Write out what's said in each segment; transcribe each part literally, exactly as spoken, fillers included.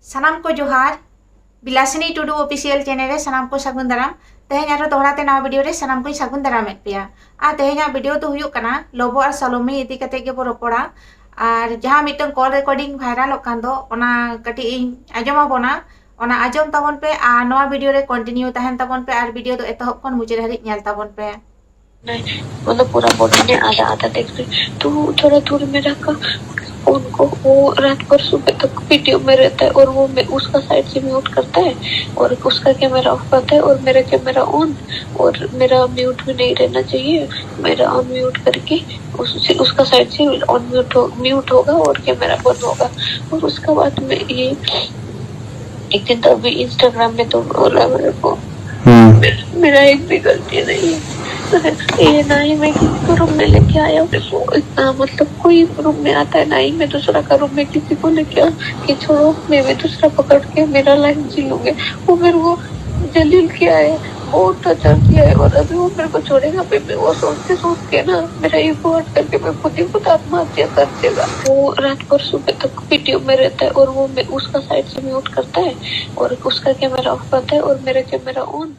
ᱥᱟᱱᱟᱢ ᱠᱚ ᱡᱚᱦᱟᱨ᱾ ᱵᱤᱞᱟᱥᱤᱱᱤ ᱴᱩᱰᱩ ᱚᱯᱷᱤᱥᱤᱭᱟᱞ ᱪᱮᱱᱮᱞ ᱨᱮ ᱥᱟᱱᱟᱢ ᱠᱚ ᱥᱟᱹᱜᱩᱱ ᱫᱟᱨᱟᱢ᱾ ᱛᱮᱦᱮᱧ ᱟᱨᱦᱚᱸ ᱫᱚᱦᱲᱟ ᱛᱮ ᱱᱟᱣᱟ ᱵᱷᱤᱰᱤᱭᱳ ᱨᱮ ᱥᱟᱱᱟᱢ ᱠᱚᱧ ᱥᱟᱹᱜᱩᱱ ᱫᱟᱨᱟᱢᱮᱫ ᱯᱮᱭᱟ᱾ ᱟᱨ ᱛᱮᱦᱮᱧᱟᱜ ᱵᱷᱤᱰᱤᱭᱳ ᱫᱚ ᱦᱩᱭᱩᱜ ᱠᱟᱱᱟ ᱞᱚᱵᱚ ᱟᱨ ᱥᱚᱞᱚᱢᱤ ᱤᱫᱤ ᱠᱟᱛᱮ ᱜᱮᱵᱚ ᱨᱚᱯᱚᱲᱟ᱾ ᱟᱨ ᱡᱟᱦᱟᱸ ᱢᱤᱫᱴᱟᱝ ᱠᱚᱞ ᱨᱮᱠᱚᱨᱰᱤᱝ ᱵᱷᱟᱭᱨᱟᱞᱚᱜ ᱠᱟᱱ ᱫᱚ, ᱚᱱᱟ ᱠᱟᱹᱴᱤᱡ ᱤᱧ ᱟᱸᱡᱚᱢ ᱟᱵᱚᱱᱟ᱾ ᱚᱱᱟ ᱟᱸᱡᱚᱢ ᱛᱟᱵᱚᱱ ᱯᱮ ᱟᱨ ᱱᱚᱣᱟ ᱵᱷᱤᱰᱤᱭᱳ ᱨᱮ ᱠᱚᱱᱴᱤᱱᱤᱭᱩ ᱛᱟᱦᱮᱱ ᱛᱟᱵᱚᱱ ᱯᱮ ᱟᱨ ᱵᱷᱤᱰᱤᱭᱳ ᱫᱚ ᱮᱛᱚᱦᱚᱵ ᱠᱷᱚᱱ मुझे हरिक ᱧᱮᱞ ᱛᱟᱵᱚᱱ ᱯᱮ। नहीं, मतलब पूरा बॉडी में आधा आधा देख रही। तू थोड़ा दूर में रख। उनको वो रात भर सुबह तक वीडियो में रहता है और वो मैं उसका साइड से म्यूट करता है और उसका कैमरा ऑफ करता है और मेरा कैमरा ऑन। और मेरा म्यूट भी नहीं रहना चाहिए। मेरा अनम्यूट करके उससे उसका साइड से अनम्यूट हो म्यूट होगा और कैमरा बंद होगा। और उसका बाद में ये एक दिन तो अभी इंस्टाग्राम में तो बोला मेरे को। मेरा एक भी गलती नहीं है। ये ना ही मैं किसी को रूम में लेके आया हूँ। देखो, इतना मतलब कोई रूम में आता है, ना ही मैं दूसरा का रूम में किसी को लेके आऊँ कि छोड़ो, मैं भी दूसरा पकड़ के मेरा लाइफ जी लूंगी। वो मेरे को जलील किया है, बहुत टॉर्चर किया है, और अभी वो मेरे को छोड़ेगा भी नहीं। वो सोच के सोच के ना मेरा ईगो हर्ट करके मैं खुद ही खुद आत्महत्या कर देगा। वो रात भर सुबह तक वीडियो में रहता है और वो मैं उसका साइड से म्यूट करता है और उसका कैमरा ऑफ करता है और मेरा कैमरा ऑन।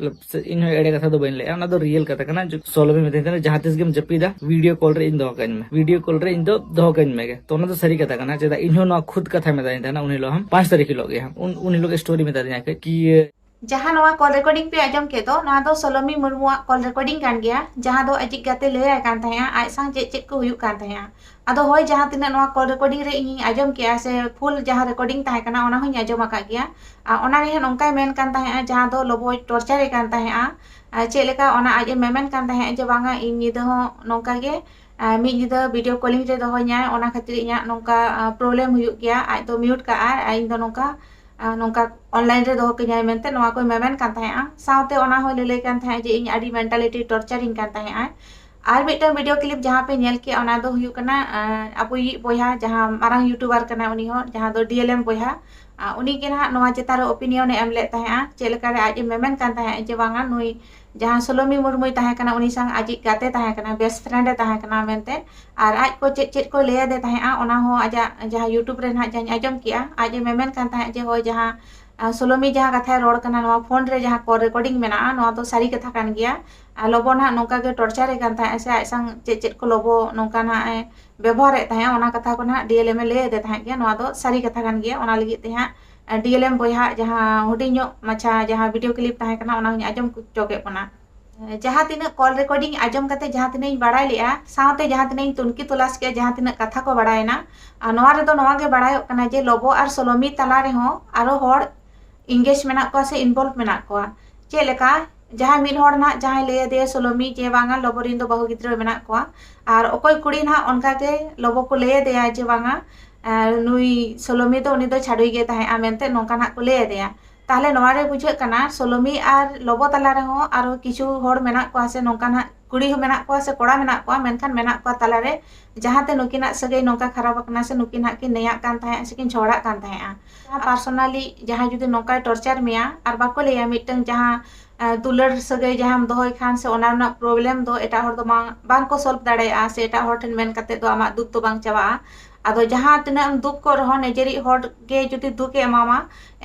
मतलब ᱥᱮ ᱤᱧ ᱦᱚᱸ ᱮᱲᱮ ᱠᱟᱛᱷᱟ ᱫᱚ ᱵᱟᱹᱧ ᱞᱟᱹᱭᱟ, ᱚᱱᱟ ᱫᱚ ᱨᱤᱭᱮᱞ ᱠᱟᱛᱷᱟ ᱠᱟᱱᱟ᱾ ᱡᱚ- ᱥᱚᱞᱚᱢᱤ ᱢᱮᱛᱟᱹᱧ ᱛᱟᱦᱮᱱᱟ, "ᱡᱟᱦᱟᱸ ᱛᱤᱥ ᱜᱮᱢ ᱡᱟᱹᱯᱤᱫᱟ, ᱵᱷᱤᱰᱤᱭᱳ ᱠᱚᱞ ᱨᱮ ᱤᱧ ᱫᱚᱦᱚ ᱠᱟᱹᱧ ᱢᱮ, ᱵᱷᱤᱰᱤᱭᱳ ᱠᱚᱞ ᱨᱮ ᱤᱧ ᱫᱚ ᱫᱚᱦᱚ ᱠᱟᱹᱧ ᱢᱮ ᱜᱮ᱾" ᱛᱚ ᱚᱱᱟ ᱫᱚ ᱥᱟᱹᱨᱤ ᱠᱟᱛᱷᱟ ᱠᱟᱱᱟ᱾ ᱪᱮᱫᱟᱜ ᱤᱧ ᱦᱚᱸ ᱱᱚᱣᱟ ᱠᱷᱩᱫ ᱠᱟᱛᱷᱟᱭ ᱢᱮᱛᱟᱫᱤᱧ ᱛᱟᱦᱮᱱᱟ ᱩᱱ ᱦᱤᱞᱳᱜ, ᱦᱟᱸᱜ ᱯᱟᱸᱪ ᱛᱟᱹᱨᱤᱠᱷ ᱦᱤᱞᱳᱜ ᱜᱮ, ᱦᱟᱸᱜ ᱩᱱ ᱩᱱ ᱦᱤᱞᱳᱜ ᱜᱮ ᱥᱴᱳᱨᱤ ᱢᱮᱛᱟᱫᱤᱧᱟ ᱠᱤ, ᱡᱟᱦᱟᱸ ᱱᱚᱣᱟ ᱠᱚᱞ ᱨᱮᱠᱚᱨᱰᱤᱝ ᱯᱮ ᱟᱸᱡᱚᱢ ᱠᱮᱫ ᱫᱚ, ᱱᱚᱣᱟ ᱫᱚ ᱥᱚᱞᱚᱢᱤ ᱢᱩᱨᱢᱩᱣᱟᱜ ᱠᱚᱞ ᱨᱮᱠᱚᱨᱰᱤᱝ ᱠᱟᱱ ᱜᱮᱭᱟ, ᱡᱟᱦᱟᱸ ᱫᱚ ᱟᱡᱤᱡ ᱜᱟᱛᱮ ᱞᱟᱹᱭᱟᱭ ᱠᱟᱱ ᱛᱟᱦᱮᱸᱜᱼᱟ ᱟᱡ ᱥᱟᱶ ᱪᱮᱫ ᱪᱮᱫ ᱠᱚ ᱦᱩᱭᱩᱜ ᱠᱟᱱ ᱛᱟᱦᱮᱸᱜᱼᱟ᱾ ᱟᱫᱚ ᱦᱳᱭ, ᱡᱟᱦᱟᱸ ᱛᱤᱱᱟᱹᱜ ᱱᱚᱣᱟ ᱠᱚᱞ ᱨᱮᱠᱚᱨᱰᱤᱝ ᱨᱮ ᱤᱧᱤᱧ ᱟᱸᱡᱚᱢ ᱠᱮᱜᱼᱟ ᱥᱮ ᱯᱷᱩᱞ ᱡᱟᱦᱟᱸ ᱨᱮᱠᱚᱨᱰᱤᱝ ᱛᱟᱦᱮᱸ ᱠᱟᱱᱟ, ᱚᱱᱟ ᱦᱚᱸᱧ ᱟᱸᱡᱚᱢ ᱟᱠᱟᱫ ᱜᱮᱭᱟ᱾ ᱟᱨ ᱚᱱᱟ ᱨᱮ ᱦᱟᱸᱜ ᱱᱚᱝᱠᱟᱭ ᱢᱮᱱ ᱠᱟᱱ ᱛᱟᱦᱮᱸᱜᱼᱟ, ᱡᱟᱦᱟᱸ ᱫᱚ ᱞᱚᱵᱚᱭ ᱴᱚᱨᱪᱟᱨᱮ ᱠᱟᱱ ᱛᱟᱦᱮᱸᱜᱼᱟ᱾ ᱟᱨ ᱪᱮᱫ ᱞᱮᱠᱟ ᱚᱱᱟ ᱟᱡ ᱮ ᱢᱮᱢᱮᱱ ᱠᱟᱱ ᱛᱟᱦᱮᱸᱜᱼᱟ ᱡᱮ, "ᱵᱟᱝᱟ, ᱤᱧ ᱧᱤᱫᱟᱹ ᱦᱚᱸ ᱱᱚᱝᱠᱟ ᱜᱮ, ᱟᱨ ᱢᱤᱫ ᱧᱤᱫᱟᱹ ᱵᱷᱤᱰᱤᱭᱳ ᱠᱚᱞᱤᱝ ᱨᱮ ᱫᱚᱦᱚᱧᱟᱭ, ᱚᱱᱟ ᱠᱷᱟᱹᱛᱤᱨ ᱤᱧᱟᱹᱜ ᱱᱚᱝᱠᱟ, ᱟᱨ, ᱯᱨᱚᱵᱞᱮᱢ ᱦᱩᱭᱩᱜ ᱜᱮᱭᱟ, ᱟᱡ ᱫᱚ ᱢᱤᱭᱩᱴ ᱠᱟᱜᱼᱟᱭ ᱟᱨ ᱤᱧ ᱫᱚ ᱱᱚᱝᱠᱟ, ᱟᱨ ᱱᱚᱝᱠᱟ ᱚᱱᱞᱟᱭᱤᱱ ᱨᱮ ᱫᱚᱦᱚ ᱠᱟᱹᱧᱟᱭ" ᱢᱮᱱᱛᱮ ᱱᱚᱣᱟ ᱠᱚᱭ ᱢᱮᱢᱮᱱ ᱠᱟᱱ ᱛᱟᱦᱮᱸᱜᱼᱟ᱾ ᱥᱟᱶᱛᱮ ᱚᱱᱟ ᱦᱚᱸᱭ ᱞᱟᱹᱞᱟᱹᱭ ᱠᱟᱱ ᱛᱟᱦᱮᱸᱜᱼᱟ ᱡᱮ ᱤᱧ ᱟᱹᱰᱤ ᱢᱮᱱᱴᱟᱞᱤᱴᱤ ᱴᱚᱨᱪᱟᱨᱤᱧ ᱠᱟᱱ ᱛᱟᱦᱮᱸᱜᱼᱟᱭ᱾ ᱟᱨ ᱢᱤᱫᱴᱟᱝ ᱵᱷᱤᱰᱤᱭᱳ ᱠᱞᱤᱯ ᱡᱟᱦᱟᱸ ᱯᱮ ᱧᱮᱞ ᱠᱮᱜᱼᱟ, ᱚᱱᱟ ᱫᱚ ᱦᱩᱭᱩᱜ ᱠᱟᱱᱟ, ᱟᱸ, ᱟᱵᱚᱭᱤᱡ ᱵᱚᱭᱦᱟ, ᱡᱟᱦᱟᱸ ᱢᱟᱨᱟᱝ ᱭᱩᱴᱩᱵᱟᱨ ᱠᱟᱱᱟᱭ ᱩᱱᱤ ᱦᱚᱸ, ᱡᱟᱦᱟᱸ ᱫᱚ ᱰᱤ ᱮᱞ ᱮᱢ ᱵᱚᱭᱦᱟ, ᱟᱸ, ᱩᱱᱤ ᱜᱮ ᱱᱟᱦᱟᱜ ᱱᱚᱣᱟ ᱪᱮᱛᱟᱱ ᱨᱮ ᱚᱯᱤᱱᱤᱭᱚᱱ ᱮ ᱮᱢ ᱞᱮᱫ ᱛᱟᱦᱮᱸᱜᱼᱟ᱾ ᱪᱮᱫ ᱞᱮᱠᱟᱨᱮ ᱟᱡ ᱮ ᱢᱮᱢᱮᱱ ᱠᱟᱱ ᱛᱟᱦᱮᱸᱜ ᱡᱮ ᱵᱟᱝᱟ, ᱱᱩᱭ ᱡᱟᱦᱟᱸ ᱥᱳᱞᱳᱢᱤ ᱢᱩᱨᱢᱩᱭ ᱛᱟᱦᱮᱸ ᱠᱟᱱᱟ, ᱩᱱᱤ ᱥᱟᱶ ᱟᱡᱤᱡ ᱜᱟᱛᱮ ᱛᱟᱦᱮᱸ ᱠᱟᱱᱟ, ᱵᱮᱥᱴ ᱯᱷᱨᱮᱱᱰ ᱮ ᱛᱟᱦᱮᱸ ᱠᱟᱱᱟ ᱢᱮᱱᱛᱮ, ᱟᱨ ᱟᱡ ᱠᱚ ᱪᱮᱫ ᱪᱮᱫ ᱠᱚ ᱞᱟᱹᱭ ᱟᱫᱮ ᱛᱟᱦᱮᱸᱜᱼᱟ, ᱚᱱᱟ ᱦᱚᱸ ᱟᱡᱟᱜ ᱡᱟᱦᱟᱸ ᱭᱩᱴᱩᱵᱽ ᱨᱮ ᱱᱟᱦᱟᱜ ᱡᱟᱦᱟᱸᱧ ᱟᱸᱡᱚᱢ ᱠᱮᱜᱼᱟ, ᱟᱡ ᱮ ᱢᱮᱢᱮᱱ ᱠᱟᱱ ᱛᱟᱦᱮᱸᱜ ᱡᱮ ᱦᱳᱭ, ᱡᱟᱦᱟᱸ, ᱟᱸ, ᱥᱳᱞᱳᱢᱤ ᱡᱟᱦᱟᱸ ᱠᱟᱛᱷᱟᱭ ᱨᱚᱲ ᱠᱟᱱᱟ, ᱱᱚᱣᱟ ᱯᱷᱳᱱ ᱨᱮ ᱡᱟᱦᱟᱸ ᱠᱚᱞ ᱨᱮᱠᱚᱨᱰᱤᱝ ᱢᱮᱱᱟᱜᱼᱟ, ᱱᱚᱣᱟ ᱫᱚ ᱥᱟᱹᱨᱤ ᱠᱟᱛᱷᱟ ᱠᱟᱱ ᱜᱮᱭᱟ᱾ ᱟᱨ ᱞᱚᱵᱚ ᱱᱟᱦᱟᱜ ᱱᱚᱝᱠᱟ ᱜᱮ ᱴᱚᱨᱪᱟᱨ ᱮ ᱠᱟᱱ ᱛᱟᱦᱮᱸᱜ ᱥᱮ ᱟᱡ ᱥᱟᱶ ᱪᱮᱫ ᱪᱮᱫ ᱠᱚ ᱞᱚᱵᱚ ᱱᱚᱝᱠᱟ ᱱᱟᱦᱟᱜ ᱮ ᱵᱮᱵᱚᱦᱟᱨᱮᱫ ᱛᱟᱦᱮᱸᱜᱼᱟ, ᱚᱱᱟ ᱠᱟᱛᱷᱟ ᱠᱚ ᱱᱟᱦᱟᱜ ᱰᱤ ᱮᱞ ᱮᱢ ᱮ ᱞᱟᱹᱭ ᱟᱫᱮ ᱛᱟᱦᱮᱸᱫ ᱜᱮᱭᱟ᱾ ᱱᱚᱣᱟ ᱫᱚ ᱥᱟᱹᱨᱤ ᱠᱟᱛᱷᱟ ᱠᱟᱱ ᱜᱮᱭᱟ᱾ ᱚᱱᱟ ᱞᱟᱹᱜᱤᱫ ᱛᱮ ᱦᱟᱸᱜ, ᱟᱸ, ᱰᱤ ᱮᱞ ᱮᱢ ᱵᱚᱭᱦᱟ ᱡᱟᱦᱟᱸ ᱦᱩᱰᱤᱧ ᱧᱚᱜ ᱢᱟᱪᱷᱟ ᱡᱟᱦᱟᱸ ᱵᱷᱤᱰᱤᱭᱳ ᱠᱞᱤᱯ ᱛᱟᱦᱮᱸ ᱠᱟᱱᱟ, ᱚᱱᱟ ᱦᱚᱸᱧ ᱟᱸᱡᱚᱢ ᱦᱚᱪᱚ ᱠᱮᱫ ᱵᱚᱱᱟ᱾ ᱡᱟᱦᱟᱸ ᱛᱤᱱᱟᱹᱜ ᱠᱚᱞ ᱨᱮᱠᱚᱨᱰᱤᱝ ᱟᱸᱡᱚᱢ ᱠᱟᱛᱮ ᱡᱟᱦᱟᱸ ᱛᱤᱱᱟᱹᱜ ᱤᱧ ᱵᱟᱲᱟᱭ ᱞᱮᱜᱼᱟ, ᱥᱟᱶᱛᱮ ᱡᱟᱦᱟᱸ ᱛᱤᱱᱟᱹᱜ ᱤᱧ ᱛᱩᱱᱠᱷᱤ ᱛᱚᱞᱟᱥ ᱠᱮᱜᱼᱟ, ᱡᱟᱦᱟᱸ ᱛᱤᱱᱟᱹᱜ ᱠᱟᱛᱷᱟ ᱠᱚ ᱵᱟᱲᱟᱭᱮᱱᱟ, ᱟᱨ ᱱᱚᱣᱟ ᱨᱮᱫᱚ ᱱᱚᱣᱟ ᱜᱮ ᱵᱟᱲᱟᱭᱚᱜ ᱠᱟᱱᱟ ᱡᱮ ᱞᱚᱵᱚ ᱟᱨ ᱥᱳᱞᱳᱢᱤ ᱛᱟᱞᱟ ᱨᱮᱦᱚᱸ ᱟᱨᱚ ᱦᱚᱲ engage ᱢᱮᱱᱟᱜ ᱠᱚᱣᱟ ᱥᱮ involve ᱢᱮᱱᱟᱜ ᱠᱚᱣᱟ᱾ ᱪᱮᱫ ᱞᱮᱠᱟ, ᱡᱟᱦᱟᱸᱭ ᱢᱤᱫ ᱦᱚᱲ ᱱᱟᱦᱟᱜ ᱡᱟᱦᱟᱸᱭ ᱞᱟᱹᱭ ᱟᱫᱮᱭᱟ ᱥᱳᱞᱳᱢᱤ ᱡᱮ ᱵᱟᱝᱟ, ᱞᱚᱵᱚ ᱨᱮᱱ ᱫᱚ ᱵᱟᱹᱦᱩ ᱜᱤᱫᱽᱨᱟᱹ ᱢᱮᱱᱟᱜ ᱠᱚᱣᱟ, ᱟᱨ ᱚᱠᱚᱭ ᱠᱩᱲᱤ ᱱᱟᱦᱟᱜ ᱚᱱᱠᱟ ᱜᱮ ᱞᱚᱵᱚ ᱠᱚ ᱞᱟᱹᱭ ᱟᱫᱮᱭᱟ ᱡᱮ ᱵᱟᱝᱟ, ᱟᱨ ᱱᱩᱭ ᱥᱳᱞᱳᱢᱤ ᱫᱚ ᱩᱱᱤ ᱫᱚ ᱪᱷᱟᱰᱩᱭ ᱜᱮ ᱛᱟᱦᱮᱸᱜᱼᱟ ᱢᱮᱱᱛᱮ ᱱᱚᱝᱠᱟ ᱱᱟᱦᱟᱜ ᱠᱚ ᱞᱟᱹᱭ ᱟᱫᱮᱭᱟ᱾ ᱛᱟᱦᱞᱮ ᱱᱚᱣᱟ ᱨᱮ ᱵᱩᱡᱷᱟᱹᱜ ᱠᱟᱱᱟ ᱥᱳᱞᱳᱢᱤ ᱟᱨ ᱞᱚᱵᱚ ᱛᱟᱞᱟ ᱨᱮᱦᱚᱸ ᱟᱨᱚ ᱠᱤᱪᱷᱩ ᱦᱚᱲ ᱢᱮᱱᱟᱜ ᱠᱚᱣᱟ ᱥᱮ ᱱᱚᱝᱠᱟ ᱱᱟᱦᱟᱜ ᱠᱩᱲᱤ ᱦᱚᱸ ᱢᱮᱱᱟᱜ ᱠᱚᱣᱟ ᱥᱮ ᱠᱚᱲᱟ ᱢᱮᱱᱟᱜ ᱠᱚᱣᱟ, ᱢᱮᱱᱠᱷᱟᱱ ᱢᱮᱱᱟᱜ ᱠᱚᱣᱟ ᱛᱟᱞᱟᱨᱮ ᱡᱟᱦᱟᱸᱛᱮ ᱱᱩᱠᱤᱱᱟᱜ ᱥᱟᱹᱜᱟᱹᱭ ᱱᱚᱝᱠᱟ ᱠᱷᱟᱨᱟᱯ ᱟᱠᱟᱱᱟ ᱥᱮ ᱱᱩᱠᱤᱱ ᱦᱟᱸᱜ ᱠᱤᱱ ᱱᱮᱭᱟᱜ ᱠᱟᱱ ᱛᱟᱦᱮᱸᱜ ᱥᱮ ᱠᱤᱱ ᱡᱷᱚᱜᱽᱲᱟᱜ ᱠᱟᱱ ᱛᱟᱦᱮᱸᱜᱼᱟ᱾ ᱡᱟᱦᱟᱸ personally ᱡᱟᱦᱟᱸᱭ ᱡᱩᱫᱤ ᱱᱚᱝᱠᱟᱭ ᱴᱚᱨᱪᱟᱨ ᱢᱮᱭᱟ ᱟᱨ ᱵᱟᱠᱚ ᱞᱟᱹᱭᱟ ᱢᱤᱫᱴᱟᱝ ᱡᱟᱦᱟᱸ, ᱟᱸ, ᱫᱩᱞᱟᱹᱲ ᱥᱟᱹᱜᱟᱹᱭ ᱡᱟᱦᱟᱸᱢ ᱫᱚᱦᱚᱭ ᱠᱷᱟᱱ ᱥᱮ ᱚᱱᱟ ᱨᱮᱱᱟᱜ problem ᱫᱚ ᱮᱴᱟᱜ ᱦᱚᱲ ᱫᱚ ᱵᱟᱝ, ᱵᱟᱝ ᱠᱚ solve ᱫᱟᱲᱮᱭᱟᱜᱼᱟ ᱥᱮ ᱮᱴᱟᱜ ᱦᱚᱲ ᱴᱷᱮᱱ ᱢᱮᱱ ᱠᱟᱛᱮ ᱫᱚ ᱟᱢᱟᱜ ᱫᱩᱠ ᱫᱚ ᱵᱟᱝ ᱪᱟᱵᱟᱜᱼᱟ᱾ ᱟᱫᱚ ᱡᱟᱦᱟᱸ ᱛᱤᱱᱟᱹᱜ ᱮᱢ ᱫᱩᱠ ᱠᱚᱜ ᱨᱮᱦᱚᱸ ᱱᱤᱡᱮᱨᱤᱡ ᱦᱚᱲ ᱜᱮ ᱡᱩᱫᱤ ᱫᱩᱠ ᱮ ᱮᱢᱟᱢᱟ,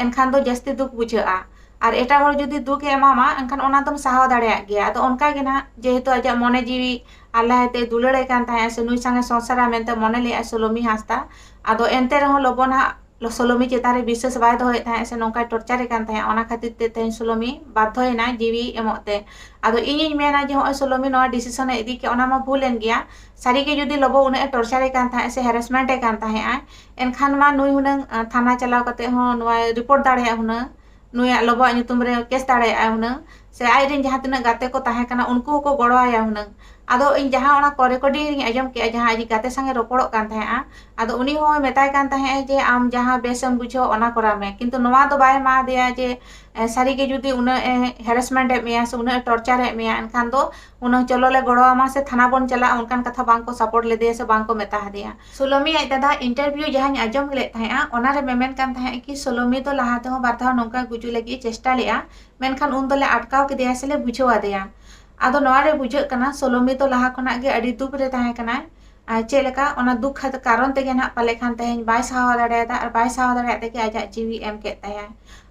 ᱮᱱᱠᱷᱟᱱ ᱫᱚ ᱡᱟᱹᱥᱛᱤ ᱫᱩᱠ ᱵᱩᱡᱷᱟᱹᱜᱼᱟ᱾ ᱟᱨ ᱮᱴᱟᱜ ᱦᱚᱲ ᱡᱩᱫᱤ ᱫᱩᱠ ᱮ ᱮᱢᱟᱢᱟ, ᱮᱱᱠᱷᱟᱱ ᱚᱱᱟ ᱫᱚᱢ ᱥᱟᱦᱟᱣ ᱫᱟᱲᱮᱭᱟᱜ ᱜᱮᱭᱟ᱾ ᱟᱫᱚ ᱚᱱᱠᱟ ᱜᱮ ᱱᱟᱦᱟᱜ, ᱡᱮᱦᱮᱛᱩ ᱟᱡᱟᱜ ᱢᱚᱱᱮ ᱡᱤᱣᱤ ᱟᱞᱞᱟᱭ ᱛᱮ ᱫᱩᱞᱟᱹᱲ ᱟᱭ ᱠᱟᱱ ᱛᱟᱦᱮᱸᱜᱼᱟ ᱥᱮ ᱱᱩᱭ ᱥᱟᱝᱮ ᱥᱚᱝᱥᱟᱨᱟ ᱢᱮᱱᱛᱮ ᱢᱚᱱᱮ ᱞᱮᱜᱼᱟᱭ ᱥᱳᱞᱳᱢᱤ ᱦᱟᱸᱥᱫᱟ, ᱟᱫᱚ ᱮᱱᱛᱮ ᱨᱮᱦᱚᱸ ᱞᱚᱵᱚ ᱱᱟᱦᱟᱜ ᱥᱳᱞᱳᱢᱤ ᱪᱮᱛᱟᱱ ᱨᱮ ᱵᱤᱥᱥᱟᱹᱥ ᱵᱟᱭ ᱫᱚᱦᱚᱭᱮᱫ ᱛᱟᱦᱮᱸᱜ ᱥᱮ ᱱᱚᱝᱠᱟᱭ ᱴᱚᱨᱪᱟᱨᱮ ᱠᱟᱱ ᱛᱟᱦᱮᱸᱜ, ᱚᱱᱟ ᱠᱷᱟᱹᱛᱤᱨ ᱛᱮ ᱛᱮᱦᱮᱧ ᱥᱳᱞᱳᱢᱤ ᱵᱟᱫᱽᱫᱷᱚᱭᱮᱱᱟᱭ ᱡᱤᱣᱤ ᱮᱢᱚᱜ ᱛᱮ᱾ ᱟᱫᱚ ᱤᱧᱤᱧ ᱢᱮᱱᱟ ᱡᱮ ᱦᱚᱸᱜᱼᱚᱭ ᱥᱳᱞᱳᱢᱤ ᱱᱚᱣᱟ decision ᱮ ᱤᱫᱤ ᱠᱮᱫ, ᱚᱱᱟ ᱢᱟ ᱵᱷᱩᱞ ᱮᱱ ᱜᱮᱭᱟ᱾ ᱥᱟᱹᱨᱤᱜᱮ ᱡᱩᱫᱤ ᱞᱚᱵᱚ ᱩᱱᱟᱹᱜ ᱮ ᱴᱚᱨᱪᱟᱨᱮ ᱠᱟᱱ ᱛᱟᱦᱮᱸᱜ ᱥᱮ harassment ᱮ ᱠᱟᱱ ᱛᱟᱦᱮᱸᱜᱼᱟᱭ, ᱮᱱᱠᱷᱟᱱ ᱢᱟ ᱱᱩᱭ ᱦᱩᱱᱟᱹᱝ, ᱟᱸ, ᱛᱷᱟᱱᱟ ᱪᱟᱞᱟᱣ ᱠᱟᱛᱮ ᱦᱚᱸ ᱱᱚᱣᱟᱭ ᱨᱤᱯᱳᱨᱴ ᱫᱟᱲᱮᱭᱟᱜᱼᱟ ᱦᱩᱱᱟᱹᱝ, ᱱᱩᱭᱟᱜ ᱞᱚᱵᱚᱣᱟᱜ ᱧᱩᱛᱩᱢ ᱨᱮ ᱠᱮᱥ ᱫᱟᱲᱮᱭᱟᱜᱼᱟᱭ ᱦᱩᱱᱟᱹᱝ᱾ ᱥᱮ ᱟᱡᱨᱮᱱ ᱡᱟᱦᱟᱸ ᱛᱤᱱᱟᱹᱜ ᱜᱟᱛᱮ ᱠᱚ ᱛᱟᱦᱮᱸ ᱠᱟᱱᱟ, ᱩᱱᱠᱩ ᱦᱚᱸᱠᱚ ᱜᱚᱲᱚ ᱟᱭᱟ ᱦᱩᱱᱟᱹᱝ᱾ ᱟᱫᱚ ᱤᱧ ᱡᱟᱦᱟᱸ ᱚᱱᱟ recording ᱨᱤᱧ ᱟᱸᱡᱚᱢ ᱠᱮᱜᱼᱟ, ᱡᱟᱦᱟᱸ ᱟᱡ ᱜᱟᱛᱮ ᱥᱟᱝᱜᱮ ᱨᱚᱯᱚᱲᱚᱜ ᱠᱟᱱ ᱛᱟᱦᱮᱸᱜᱼᱟ, ᱟᱫᱚ ᱩᱱᱤ ᱦᱚᱸᱭ ᱢᱮᱛᱟᱭ ᱠᱟᱱ ᱛᱟᱦᱮᱸᱜᱼᱟ ᱡᱮ, "ᱟᱢ ᱡᱟᱦᱟᱸ ᱵᱮᱥᱮᱢ ᱵᱩᱡᱷᱟᱹᱣ, ᱚᱱᱟ ᱠᱚᱨᱟᱣ ᱢᱮ᱾" ᱠᱤᱱᱛᱩ ᱱᱚᱣᱟ ᱫᱚ ᱵᱟᱭ ᱮᱢᱟ ᱫᱮᱭᱟ ᱡᱮ, ᱮ, ᱥᱟᱹᱨᱤᱜᱮ ᱡᱩᱫᱤ ᱩᱱᱟᱹᱜ ᱮ harassment ᱮᱫ ᱢᱮᱭᱟ ᱥᱮ ᱩᱱᱟᱹᱜ ᱮ torture ᱮᱫ ᱢᱮᱭᱟ, ᱮᱱᱠᱷᱟᱱ ᱫᱚ ᱩᱱᱟᱹᱜ ᱪᱚᱞᱚ ᱞᱮ ᱜᱚᱲᱚ ᱟᱢᱟ ᱥᱮ ᱛᱷᱟᱱᱟ ᱵᱚᱱ ᱪᱟᱞᱟᱜᱼᱟ, ᱚᱱᱠᱟᱱ ᱠᱟᱛᱷᱟ ᱵᱟᱝ ᱠᱚ support ᱞᱮᱫᱮᱭᱟ ᱥᱮ ᱵᱟᱝ ᱠᱚ ᱢᱮᱛᱟ ᱦᱟᱫᱮᱭᱟ᱾ ᱥᱳᱞᱳᱢᱤ ᱟᱡ ᱫᱟᱫᱟ interview ᱡᱟᱦᱟᱸᱧ ᱟᱸᱡᱚᱢ ᱞᱮᱫ ᱛᱟᱦᱮᱸᱜᱼᱟ, ᱚᱱᱟᱨᱮ ᱢᱮᱢᱮᱱ ᱠᱟᱱ ᱛᱟᱦᱮᱸᱜ ᱠᱤ ᱥᱳᱞᱳᱢᱤ ᱫᱚ ᱞᱟᱦᱟ ᱛᱮᱦᱚᱸ ᱵᱟᱨ ᱫᱷᱟᱣ ᱱᱚᱝᱠᱟ ᱜᱩᱡᱩᱜ ᱞᱟᱹᱜᱤᱫ ᱮ ᱪᱮᱥᱴᱟ ᱞᱮᱜᱼᱟ, ᱢᱮᱱᱠᱷᱟᱱ ᱩᱱ ᱫᱚᱞᱮ ᱟᱴᱠᱟᱣ ᱠᱮᱫᱮᱭᱟ ᱥᱮᱞᱮ ᱵᱩᱡᱷᱟᱹᱣ ᱟᱫᱮᱭᱟ᱾ ᱟᱫᱚ ᱱᱚᱣᱟ ᱨᱮ ᱵᱩᱡᱷᱟᱹᱜ ᱠᱟᱱᱟ ᱥᱳᱞᱳᱢᱤ ᱫᱚ ᱞᱟᱦᱟ ᱠᱷᱚᱱᱟᱜ ᱜᱮ ᱟᱹᱰᱤ ᱫᱩᱠ ᱨᱮ ᱛᱟᱦᱮᱸ ᱠᱟᱱᱟᱭ᱾ ᱟᱨ ᱪᱮᱫ ᱞᱮᱠᱟ ᱚᱱᱟ ᱫᱩᱠ ᱠᱷᱟᱹᱛᱤᱨ ᱠᱟᱨᱚᱱ ᱛᱮᱜᱮ ᱱᱟᱦᱟᱜ ᱯᱟᱞᱮ ᱠᱷᱟᱱ ᱛᱮᱦᱮᱧ ᱵᱟᱭ ᱥᱟᱦᱟᱣ ᱫᱟᱲᱮᱭᱟᱫᱟ, ᱟᱨ ᱵᱟᱭ ᱥᱟᱦᱟᱣ ᱫᱟᱲᱮᱭᱟᱜ ᱛᱮᱜᱮ ᱟᱡᱟᱜ ᱡᱤᱣᱤ ᱮᱢ ᱠᱮᱫ ᱛᱟᱭᱟᱭ᱾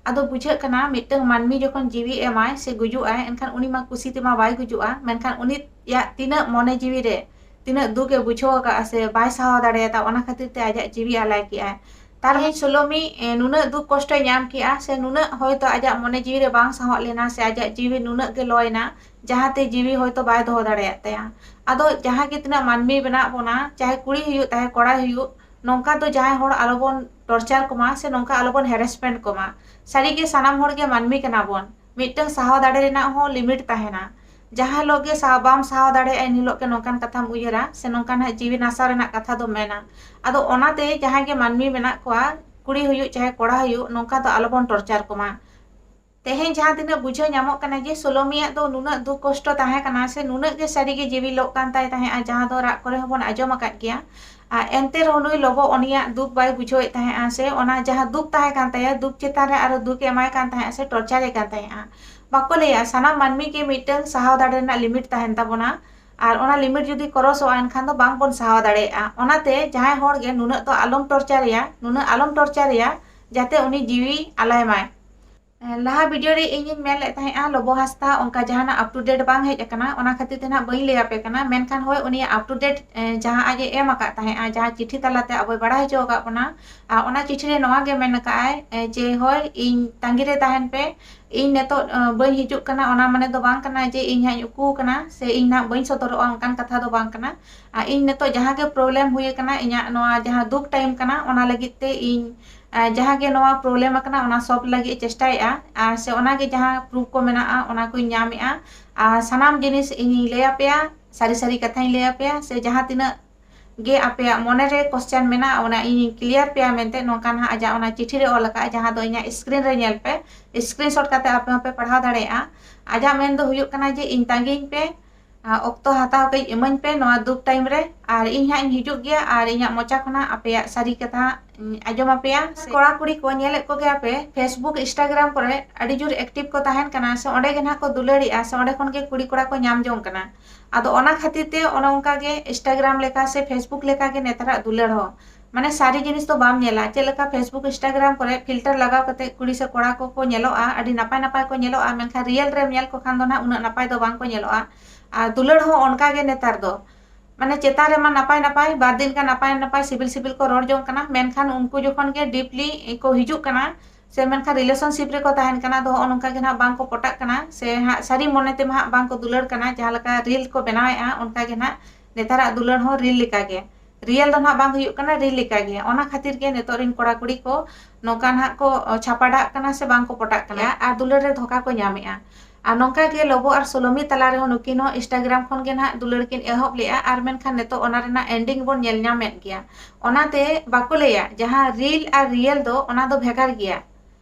ᱟᱫᱚ ᱵᱩᱡᱷᱟᱹᱜ ᱠᱟᱱᱟ ᱢᱤᱫᱴᱟᱝ ᱢᱟᱹᱱᱢᱤ ᱡᱚᱠᱷᱚᱱ ᱡᱤᱣᱤ ᱮᱢᱟᱭ ᱥᱮ ᱜᱩᱡᱩᱜ ᱟᱭ, ᱮᱱᱠᱷᱟᱱ ᱩᱱᱤ ᱢᱟ ᱠᱩᱥᱤ ᱛᱮᱢᱟ ᱵᱟᱭ ᱜᱩᱡᱩᱜᱼᱟ, ᱢᱮᱱᱠᱷᱟᱱ ᱩᱱᱤᱭᱟᱜ ᱛᱤᱱᱟᱹᱜ ᱢᱚᱱᱮ ᱡᱤᱣᱤ ᱨᱮ ᱛᱤᱱᱟᱹᱜ ᱫᱩᱠ ᱮ ᱵᱩᱡᱷᱟᱹᱣ ᱟᱠᱟᱫᱼᱟ ᱥᱮ ᱵᱟᱭ ᱥᱟᱦᱟᱣ ᱫᱟᱲᱮᱭᱟᱫᱟ, ᱚᱱᱟ ᱠᱷᱟᱹᱛᱤᱨ ᱛᱮ ᱟᱡᱟᱜ ᱡᱤᱣᱤ ᱟᱞᱟᱭ ᱠᱮᱜᱼᱟᱭ᱾ ᱛᱟᱨ ᱢᱟᱱᱮ ᱥᱳᱞᱳᱢᱤ, ᱮ, ᱱᱩᱱᱟᱹᱜ ᱫᱩᱠ ᱠᱚᱥᱴᱚᱭ ᱧᱟᱢ ᱠᱮᱜᱼᱟ ᱥᱮ ᱱᱩᱱᱟᱹᱜ ᱦᱚᱭᱛᱳ ᱟᱡᱟᱜ ᱢᱚᱱᱮ ᱡᱤᱣᱤ ᱨᱮ ᱵᱟᱝ ᱥᱟᱦᱚᱜ ᱞᱮᱱᱟ ᱥᱮ ᱟᱡᱟᱜ ᱡᱤᱣᱤ ᱱᱩᱱᱟᱹᱜ ᱜᱮ ᱞᱚᱭᱮᱱᱟ, ᱡᱟᱦᱟᱸᱛᱮ ᱡᱤᱣᱤ ᱦᱚᱭᱛᱳ ᱵᱟᱭ ᱫᱚᱦᱚ ᱫᱟᱲᱮᱭᱟᱜ ᱛᱟᱭᱟ᱾ ᱟᱫᱚ ᱡᱟᱦᱟᱸ ᱜᱮ ᱛᱤᱱᱟᱹᱜ ᱢᱟᱹᱱᱢᱤ ᱢᱮᱱᱟᱜ ᱵᱚᱱᱟ, ᱪᱟᱦᱮ ᱠᱩᱲᱤ ᱦᱩᱭᱩᱜ, ᱪᱟᱦᱮ ᱠᱚᱲᱟ ᱦᱩᱭᱩᱜ, ᱱᱚᱝᱠᱟ ᱫᱚ ᱡᱟᱦᱟᱸᱭ ᱦᱚᱲ ᱟᱞᱚᱵᱚᱱ torture ᱠᱚᱢᱟ ᱥᱮ ᱱᱚᱝᱠᱟ ᱟᱞᱚᱵᱚᱱ harassment ᱠᱚᱢᱟ᱾ ᱥᱟᱹᱨᱤᱜᱮ ᱥᱟᱱᱟᱢ ᱦᱚᱲᱜᱮ ᱢᱟᱹᱱᱢᱤ ᱠᱟᱱᱟ ᱵᱚᱱ, ᱢᱤᱫᱴᱟᱝ ᱥᱟᱦᱟᱣ ᱫᱟᱲᱮ ᱨᱮᱱᱟᱜ ᱦᱚᱸ limit ᱛᱟᱦᱮᱱᱟ᱾ ᱡᱟᱦᱟᱸ ᱦᱤᱞᱳᱜ ᱜᱮ ᱥᱟᱦᱟᱣ, ᱵᱟᱢ ᱥᱟᱦᱟᱣ ᱫᱟᱲᱮᱭᱟᱜᱼᱟ, ᱮᱱ ᱦᱤᱞᱳᱜ ᱜᱮ ᱱᱚᱝᱠᱟᱱ ᱠᱟᱛᱷᱟᱢ ᱩᱭᱦᱟᱹᱨᱟ ᱥᱮ ᱱᱚᱝᱠᱟᱱᱟᱜ ᱡᱤᱣᱤ ᱱᱟᱥᱟᱣ ᱨᱮᱱᱟᱜ ᱠᱟᱛᱷᱟ ᱫᱚᱢ ᱢᱮᱱᱟ᱾ ᱟᱫᱚ ᱚᱱᱟᱛᱮ ᱡᱟᱦᱟᱸᱭ ᱜᱮ ᱢᱟᱹᱱᱢᱤ ᱢᱮᱱᱟᱜ ᱠᱚᱣᱟ, ᱠᱩᱲᱤ ᱦᱩᱭᱩᱜ ᱪᱟᱦᱮ ᱠᱚᱲᱟ ᱦᱩᱭᱩᱜ, ᱱᱚᱝᱠᱟ ᱫᱚ ᱟᱞᱚᱵᱚᱱ torture ᱠᱚᱢᱟ᱾ ᱛᱮᱦᱮᱧ ᱡᱟᱦᱟᱸ ᱛᱤᱱᱟᱹᱜ ᱵᱩᱡᱷᱟᱹᱣ ᱧᱟᱢᱚᱜ ᱠᱟᱱᱟ ᱡᱮ ᱥᱳᱞᱳᱢᱤᱭᱟᱜ ᱫᱚ ᱱᱩᱱᱟᱹᱜ ᱫᱩᱠ ᱠᱚᱥᱴᱚ ᱛᱟᱦᱮᱸ ᱠᱟᱱᱟ ᱥᱮ ᱱᱩᱱᱟᱹᱜ ᱜᱮ ᱥᱟᱹᱨᱤᱜᱮ ᱡᱤᱣᱤ ᱞᱚᱜ ᱠᱟᱱ ᱛᱟᱭ ᱛᱟᱦᱮᱸᱜᱼᱟ, ᱡᱟᱦᱟᱸ ᱫᱚ ᱨᱟᱜ ᱠᱚᱨᱮ ᱦᱚᱸᱵᱚᱱ ᱟᱸᱡᱚᱢ ᱟᱠᱟᱫ ᱜᱮᱭᱟ᱾ ᱟᱨ ᱮᱱᱛᱮ ᱨᱮᱦᱚᱸ ᱱᱩᱭ ᱞᱚᱵᱚ ᱩᱱᱤᱭᱟᱜ ᱫᱩᱠ ᱵᱟᱭ ᱵᱩᱡᱷᱟᱹᱣᱮᱫ ᱛᱟᱦᱮᱸᱜᱼᱟ ᱥᱮ ᱚᱱᱟ ᱡᱟᱦᱟᱸ ᱫᱩᱠ ᱛᱟᱦᱮᱸ ᱠᱟᱱ ᱛᱟᱭᱟ, ᱫᱩᱠ ᱪᱮᱛᱟᱱ ᱨᱮ ᱟᱨᱚ ᱫᱩᱠ ᱮ ᱮᱢᱟᱭ ᱠᱟᱱ ᱛᱟᱦᱮᱸᱜᱼᱟ ᱥᱮ torture ᱮ ᱠᱟᱱ ᱛᱟᱦᱮᱸᱜᱼᱟ᱾ ᱵᱟᱠᱚ ᱞᱟᱹᱭᱟ ᱥᱟᱱᱟᱢ ᱢᱟᱹᱱᱢᱤ ᱜᱮ ᱢᱤᱫᱴᱟᱝ ᱥᱟᱦᱟᱣ ᱫᱟᱲᱮ ᱨᱮᱱᱟᱜ limit ᱛᱟᱦᱮᱱ ᱛᱟᱵᱚᱱᱟ, ᱟᱨ ᱚᱱᱟ limit ᱡᱩᱫᱤ cross ᱚᱜᱼᱟ, ᱮᱱᱠᱷᱟᱱ ᱫᱚ ᱵᱟᱝ ᱵᱚᱱ ᱥᱟᱦᱟᱣ ᱫᱟᱲᱮᱭᱟᱜᱼᱟ᱾ ᱚᱱᱟᱛᱮ ᱡᱟᱦᱟᱸᱭ ᱦᱚᱲ ᱜᱮ ᱱᱩᱱᱟᱹᱜ ᱫᱚ ᱟᱞᱚᱢ torture ᱮᱭᱟ, ᱱᱩᱱᱟᱹᱜ ᱟᱞᱚᱢ torture ᱮᱭᱟ, ᱡᱟᱛᱮ ᱩᱱᱤ ᱡᱤᱣᱤ ᱟᱞᱟᱭ ᱢᱟᱭ᱾ ᱞᱟᱦᱟ video ᱨᱮ ᱤᱧᱤᱧ ᱢᱮᱱ ᱞᱮᱫ ᱛᱟᱦᱮᱸᱜᱼᱟ, ᱞᱚᱵᱚ ᱦᱟᱸᱥᱫᱟ ᱚᱱᱠᱟ ᱡᱟᱦᱟᱱᱟᱜ up to date ᱵᱟᱝ ᱦᱮᱡ ᱟᱠᱟᱱᱟ, ᱚᱱᱟ ᱠᱷᱟᱹᱛᱤᱨ ᱛᱮ ᱱᱟᱦᱟᱜ ᱵᱟᱹᱧ ᱞᱟᱹᱭ ᱟᱯᱮ ᱠᱟᱱᱟ᱾ ᱢᱮᱱᱠᱷᱟᱱ ᱦᱳᱭ, ᱩᱱᱤᱭᱟᱜ up to date, ᱮ, ᱡᱟᱦᱟᱸ ᱟᱡ ᱮ ᱮᱢ ᱟᱠᱟᱫ ᱛᱟᱦᱮᱸᱜᱼᱟ, ᱡᱟᱦᱟᱸ ᱪᱤᱴᱷᱤ ᱛᱟᱞᱟᱛᱮ ᱟᱵᱚᱭ ᱵᱟᱲᱟᱭ ᱦᱚᱪᱚ ᱟᱠᱟᱫ ᱵᱚᱱᱟ, ᱟᱨ ᱚᱱᱟ ᱪᱤᱴᱷᱤ ᱨᱮ ᱱᱚᱣᱟ ᱜᱮ ᱢᱮᱱ ᱟᱠᱟᱫ ᱟᱭ, ᱮ, ᱡᱮ ᱦᱳᱭ, ᱤᱧ ᱛᱟᱺᱜᱤ ᱨᱮ ᱛᱟᱦᱮᱱ ᱯᱮ, ᱤᱧ ᱱᱤᱛᱚᱜ ᱵᱟᱹᱧ ᱦᱤᱡᱩᱜ ᱠᱟᱱᱟ, ᱚᱱᱟ ᱢᱟᱱᱮ ᱫᱚ ᱵᱟᱝ ᱠᱟᱱᱟ ᱡᱮ ᱤᱧ ᱦᱟᱸᱜ ᱤᱧ ᱩᱠᱩ ᱠᱟᱱᱟ ᱥᱮ ᱤᱧ ᱦᱟᱸᱜ ᱵᱟᱹᱧ ᱥᱚᱫᱚᱨᱚᱜᱼᱟ, ᱚᱱᱠᱟᱱ ᱠᱟᱛᱷᱟ ᱫᱚ ᱵᱟᱝ ᱠᱟᱱᱟ᱾ ᱟᱨ ᱤᱧ ᱱᱤᱛᱚᱜ ᱡᱟᱦᱟᱸ ᱜᱮ problem ᱦᱩᱭ ᱟᱠᱟᱱᱟ, ᱤᱧᱟᱹᱜ ᱱᱚᱣᱟ ᱡᱟᱦᱟᱸ ᱫᱩᱠ time ᱠᱟᱱᱟ, ᱚᱱᱟ ᱞᱟᱹᱜᱤᱫ ᱛᱮ ᱤᱧ ᱡᱟᱦᱟᱸ ᱜᱮ ᱱᱚᱣᱟ problem ᱟᱠᱟᱱᱟ, ᱚᱱᱟ solve ᱞᱟᱹᱜᱤᱫ ᱤᱧ ᱪᱮᱥᱴᱟᱭᱮᱫᱼᱟ᱾ ᱟᱨ ᱥᱮ ᱚᱱᱟ ᱜᱮ ᱡᱟᱦᱟᱸ proof ᱠᱚ ᱢᱮᱱᱟᱜᱼᱟ, ᱚᱱᱟ ᱠᱚᱧ ᱧᱟᱢᱮᱫᱼᱟ᱾ ᱟᱨ ᱥᱟᱱᱟᱢ ᱡᱤᱱᱤᱥ ᱤᱧᱤᱧ ᱞᱟᱹᱭ ᱟᱯᱮᱭᱟ, ᱥᱟᱹᱨᱤ ᱥᱟᱹᱨᱤ ᱠᱟᱛᱷᱟᱧ ᱞᱟᱹᱭ ᱟᱯᱮᱭᱟ, ᱥᱮ ᱡᱟᱦᱟᱸ ᱛᱤᱱᱟᱹᱜ ᱜᱮ ᱟᱯᱮᱭᱟᱜ ᱢᱚᱱᱮ ᱨᱮ question ᱢᱮᱱᱟᱜᱼᱟ, ᱚᱱᱟ ᱤᱧᱤᱧ clear ᱯᱮᱭᱟ ᱢᱮᱱᱛᱮ ᱱᱚᱝᱠᱟ ᱱᱟᱦᱟᱜ ᱟᱡᱟᱜ ᱚᱱᱟ ᱪᱤᱴᱷᱤ ᱨᱮ ᱚᱞ ᱟᱠᱟᱫᱼᱟ, ᱡᱟᱦᱟᱸ ᱫᱚ ᱤᱧᱟᱹᱜ screen ᱨᱮ ᱧᱮᱞ ᱯᱮ, screenshot ᱠᱟᱛᱮ ᱟᱯᱮ ᱦᱚᱸᱯᱮ ᱯᱟᱲᱦᱟᱣ ᱫᱟᱲᱮᱭᱟᱜᱼᱟ᱾ ᱟᱡᱟᱜ ᱢᱮᱱ ᱫᱚ ᱦᱩᱭᱩᱜ ᱠᱟᱱᱟ ᱡᱮ ᱤᱧ ᱛᱟᱺᱜᱤᱧ ᱯᱮ, ᱟᱨ ᱚᱠᱛᱚ ᱦᱟᱛᱟᱣ ᱠᱟᱹᱡ ᱤᱢᱟᱹᱧ ᱯᱮ ᱱᱚᱣᱟ ᱫᱩᱠ time ᱨᱮ, ᱟᱨ ᱤᱧ ᱦᱟᱸᱜ ᱤᱧ ᱦᱤᱡᱩᱜ ᱜᱮᱭᱟ ᱟᱨ ᱤᱧᱟᱹᱜ ᱢᱚᱪᱟ ᱠᱷᱚᱱᱟᱜ ᱟᱯᱮᱭᱟᱜ ᱥᱟᱹᱨᱤ ᱠᱟᱛᱷᱟ ᱦᱟᱸᱜ ᱤᱧ ᱟᱸᱡᱚᱢ ᱟᱯᱮᱭᱟ᱾ ᱠᱚᱲᱟ ᱠᱩᱲᱤ ᱠᱚ ᱧᱮᱞᱮᱫ ᱠᱚᱜᱮᱭᱟ ᱯᱮ, Facebook, Instagram ᱠᱚᱨᱮ ᱟᱹᱰᱤ ᱡᱳᱨ active ᱠᱚ ᱛᱟᱦᱮᱱ ᱠᱟᱱᱟ, ᱥᱮ ᱚᱸᱰᱮ ᱜᱮ ᱱᱟᱦᱟᱜ ᱠᱚ ᱫᱩᱞᱟᱹᱲᱮᱜᱼᱟ, ᱥᱮ ᱚᱸᱰᱮ ᱠᱷᱚᱱ ᱜᱮ ᱠᱩᱲᱤ ᱠᱚᱲᱟ ᱠᱚ ᱧᱟᱢ ᱡᱚᱝ ᱠᱟᱱᱟ᱾ ᱟᱫᱚ ᱚᱱᱟ ᱠᱷᱟᱹᱛᱤᱨ ᱛᱮ ᱚᱱᱮ ᱚᱱᱠᱟ ᱜᱮ Instagram ᱞᱮᱠᱟ ᱥᱮ Facebook ᱞᱮᱠᱟ ᱜᱮ ᱱᱮᱛᱟᱨᱟᱜ ᱫᱩᱞᱟᱹᱲ ᱦᱚᱸ, ᱢᱟᱱᱮ ᱥᱟᱹᱨᱤ ᱡᱤᱱᱤᱥ ᱫᱚ ᱵᱟᱢ ᱧᱮᱞᱟ᱾ ᱪᱮᱫ ᱞᱮᱠᱟ Facebook, Instagram ᱠᱚᱨᱮ filter ᱞᱟᱜᱟᱣ ᱠᱟᱛᱮ ᱠᱩᱲᱤ ᱥᱮ ᱠᱚᱲᱟ ᱠᱚᱠᱚ ᱧᱮᱞᱚᱜᱼᱟ, ᱟᱹᱰᱤ ᱱᱟᱯᱟᱭ ᱱᱟᱯᱟᱭ ᱠᱚ ᱧᱮᱞᱚᱜᱼᱟ, ᱢᱮᱱᱠᱷᱟᱱ real ᱨᱮᱢ ᱧᱮᱞ ᱠᱚ ᱠᱷᱟᱱ ᱫᱚ ᱱᱟᱦᱟᱜ ᱩᱱᱟᱹᱜ ᱱᱟᱯᱟᱭ ᱫᱚ ᱵᱟᱝ ᱠᱚ ᱧᱮᱞᱚᱜᱼᱟ᱾ ᱟᱨ ᱫᱩᱞᱟᱹᱲ ᱦᱚᱸ ᱚᱱᱠᱟ ᱜᱮ ᱱᱮᱛᱟᱨ ᱫᱚ, ᱢᱟᱱᱮ ᱪᱮᱛᱟᱱ ᱨᱮᱢᱟ ᱱᱟᱯᱟᱭ ᱱᱟᱯᱟᱭ, ᱵᱟᱨ ᱫᱤᱱ ᱜᱟᱱ ᱱᱟᱯᱟᱭ ᱱᱟᱯᱟᱭ ᱥᱤᱵᱤᱞ ᱥᱤᱵᱤᱞ ᱠᱚ ᱨᱚᱲ ᱡᱚᱝ ᱠᱟᱱᱟ, ᱢᱮᱱᱠᱷᱟᱱ ᱩᱱᱠᱩ ᱡᱚᱠᱷᱚᱱ ᱜᱮ deeply ᱠᱚ ᱦᱤᱡᱩᱜ ᱠᱟᱱᱟ, ᱥᱮ ᱢᱮᱱᱠᱷᱟᱱ relationship ᱨᱮᱠᱚ ᱛᱟᱦᱮᱱ ᱠᱟᱱᱟ, ᱟᱫᱚ ᱦᱚᱸᱜᱼᱚ ᱱᱚᱝᱠᱟ ᱜᱮ ᱱᱟᱦᱟᱜ ᱵᱟᱝ ᱠᱚ ᱯᱚᱴᱟᱜ ᱠᱟᱱᱟ, ᱥᱮ ᱦᱟᱸᱜ ᱥᱟᱹᱨᱤ ᱢᱚᱱᱮ ᱛᱮᱢᱟ ᱦᱟᱸᱜ ᱵᱟᱝ ᱠᱚ ᱫᱩᱞᱟᱹᱲ ᱠᱟᱱᱟ, ᱡᱟᱦᱟᱸ ᱞᱮᱠᱟ reel ᱠᱚ ᱵᱮᱱᱟᱣᱮᱫᱼᱟ, ᱚᱱᱠᱟ ᱜᱮ ᱱᱟᱦᱟᱜ ᱱᱮᱛᱟᱨᱟᱜ ᱫᱩᱞᱟᱹᱲ ᱦᱚᱸ reel ᱞᱮᱠᱟ ᱜᱮ᱾ Real ᱫᱚ ᱱᱟᱦᱟᱜ ᱵᱟᱝ ᱦᱩᱭᱩᱜ ᱠᱟᱱᱟ, reel ᱞᱮᱠᱟ ᱜᱮ᱾ ᱚᱱᱟ ᱠᱷᱟᱹᱛᱤᱨ ᱜᱮ ᱱᱤᱛᱚᱜ ᱨᱮᱱ ᱠᱚᱲᱟ ᱠᱩᱲᱤ ᱠᱚ ᱱᱚᱝᱠᱟ ᱱᱟᱦᱟᱜ ᱠᱚ ᱪᱷᱟᱯᱟᱰᱟᱜ ᱠᱟᱱᱟ ᱥᱮ ᱵᱟᱝ ᱠᱚ ᱯᱚᱴᱟᱜ ᱠᱟᱱᱟ᱾ ᱟᱨ ᱫᱩᱞᱟᱹᱲ ᱨᱮ ᱫᱷᱳᱠᱟ ᱠᱚ ᱧᱟᱢᱮᱫᱼᱟ᱾ ᱟᱨ ᱱᱚᱝᱠᱟ ᱜᱮ ᱞᱚᱵᱚ ᱟᱨ ᱥᱳᱞᱳᱢᱤ ᱛᱟᱞᱟ ᱨᱮᱦᱚᱸ ᱱᱩᱠᱤᱱ ᱦᱚᱸ Instagram ᱠᱷᱚᱱ ᱜᱮ ᱱᱟᱦᱟᱜ ᱫᱩᱞᱟᱹᱲ ᱠᱤᱱ ᱮᱦᱚᱵ ᱞᱮᱫᱼᱟ, ᱟᱨ ᱢᱮᱱᱠᱷᱟᱱ ᱱᱤᱛᱚᱜ ᱚᱱᱟ ᱨᱮᱱᱟᱜ ending ᱵᱚᱱ ᱧᱮᱞ ᱧᱟᱢᱮᱫ ᱜᱮᱭᱟ᱾ ᱚᱱᱟᱛᱮ ᱵᱟᱠᱚ ᱞᱟᱹᱭᱟ, ᱡᱟᱦᱟᱸ reel ᱟᱨ real ᱫᱚ ᱚᱱᱟ ᱫᱚ ᱵᱷᱮᱜᱟᱨ ᱜᱮᱭᱟ᱾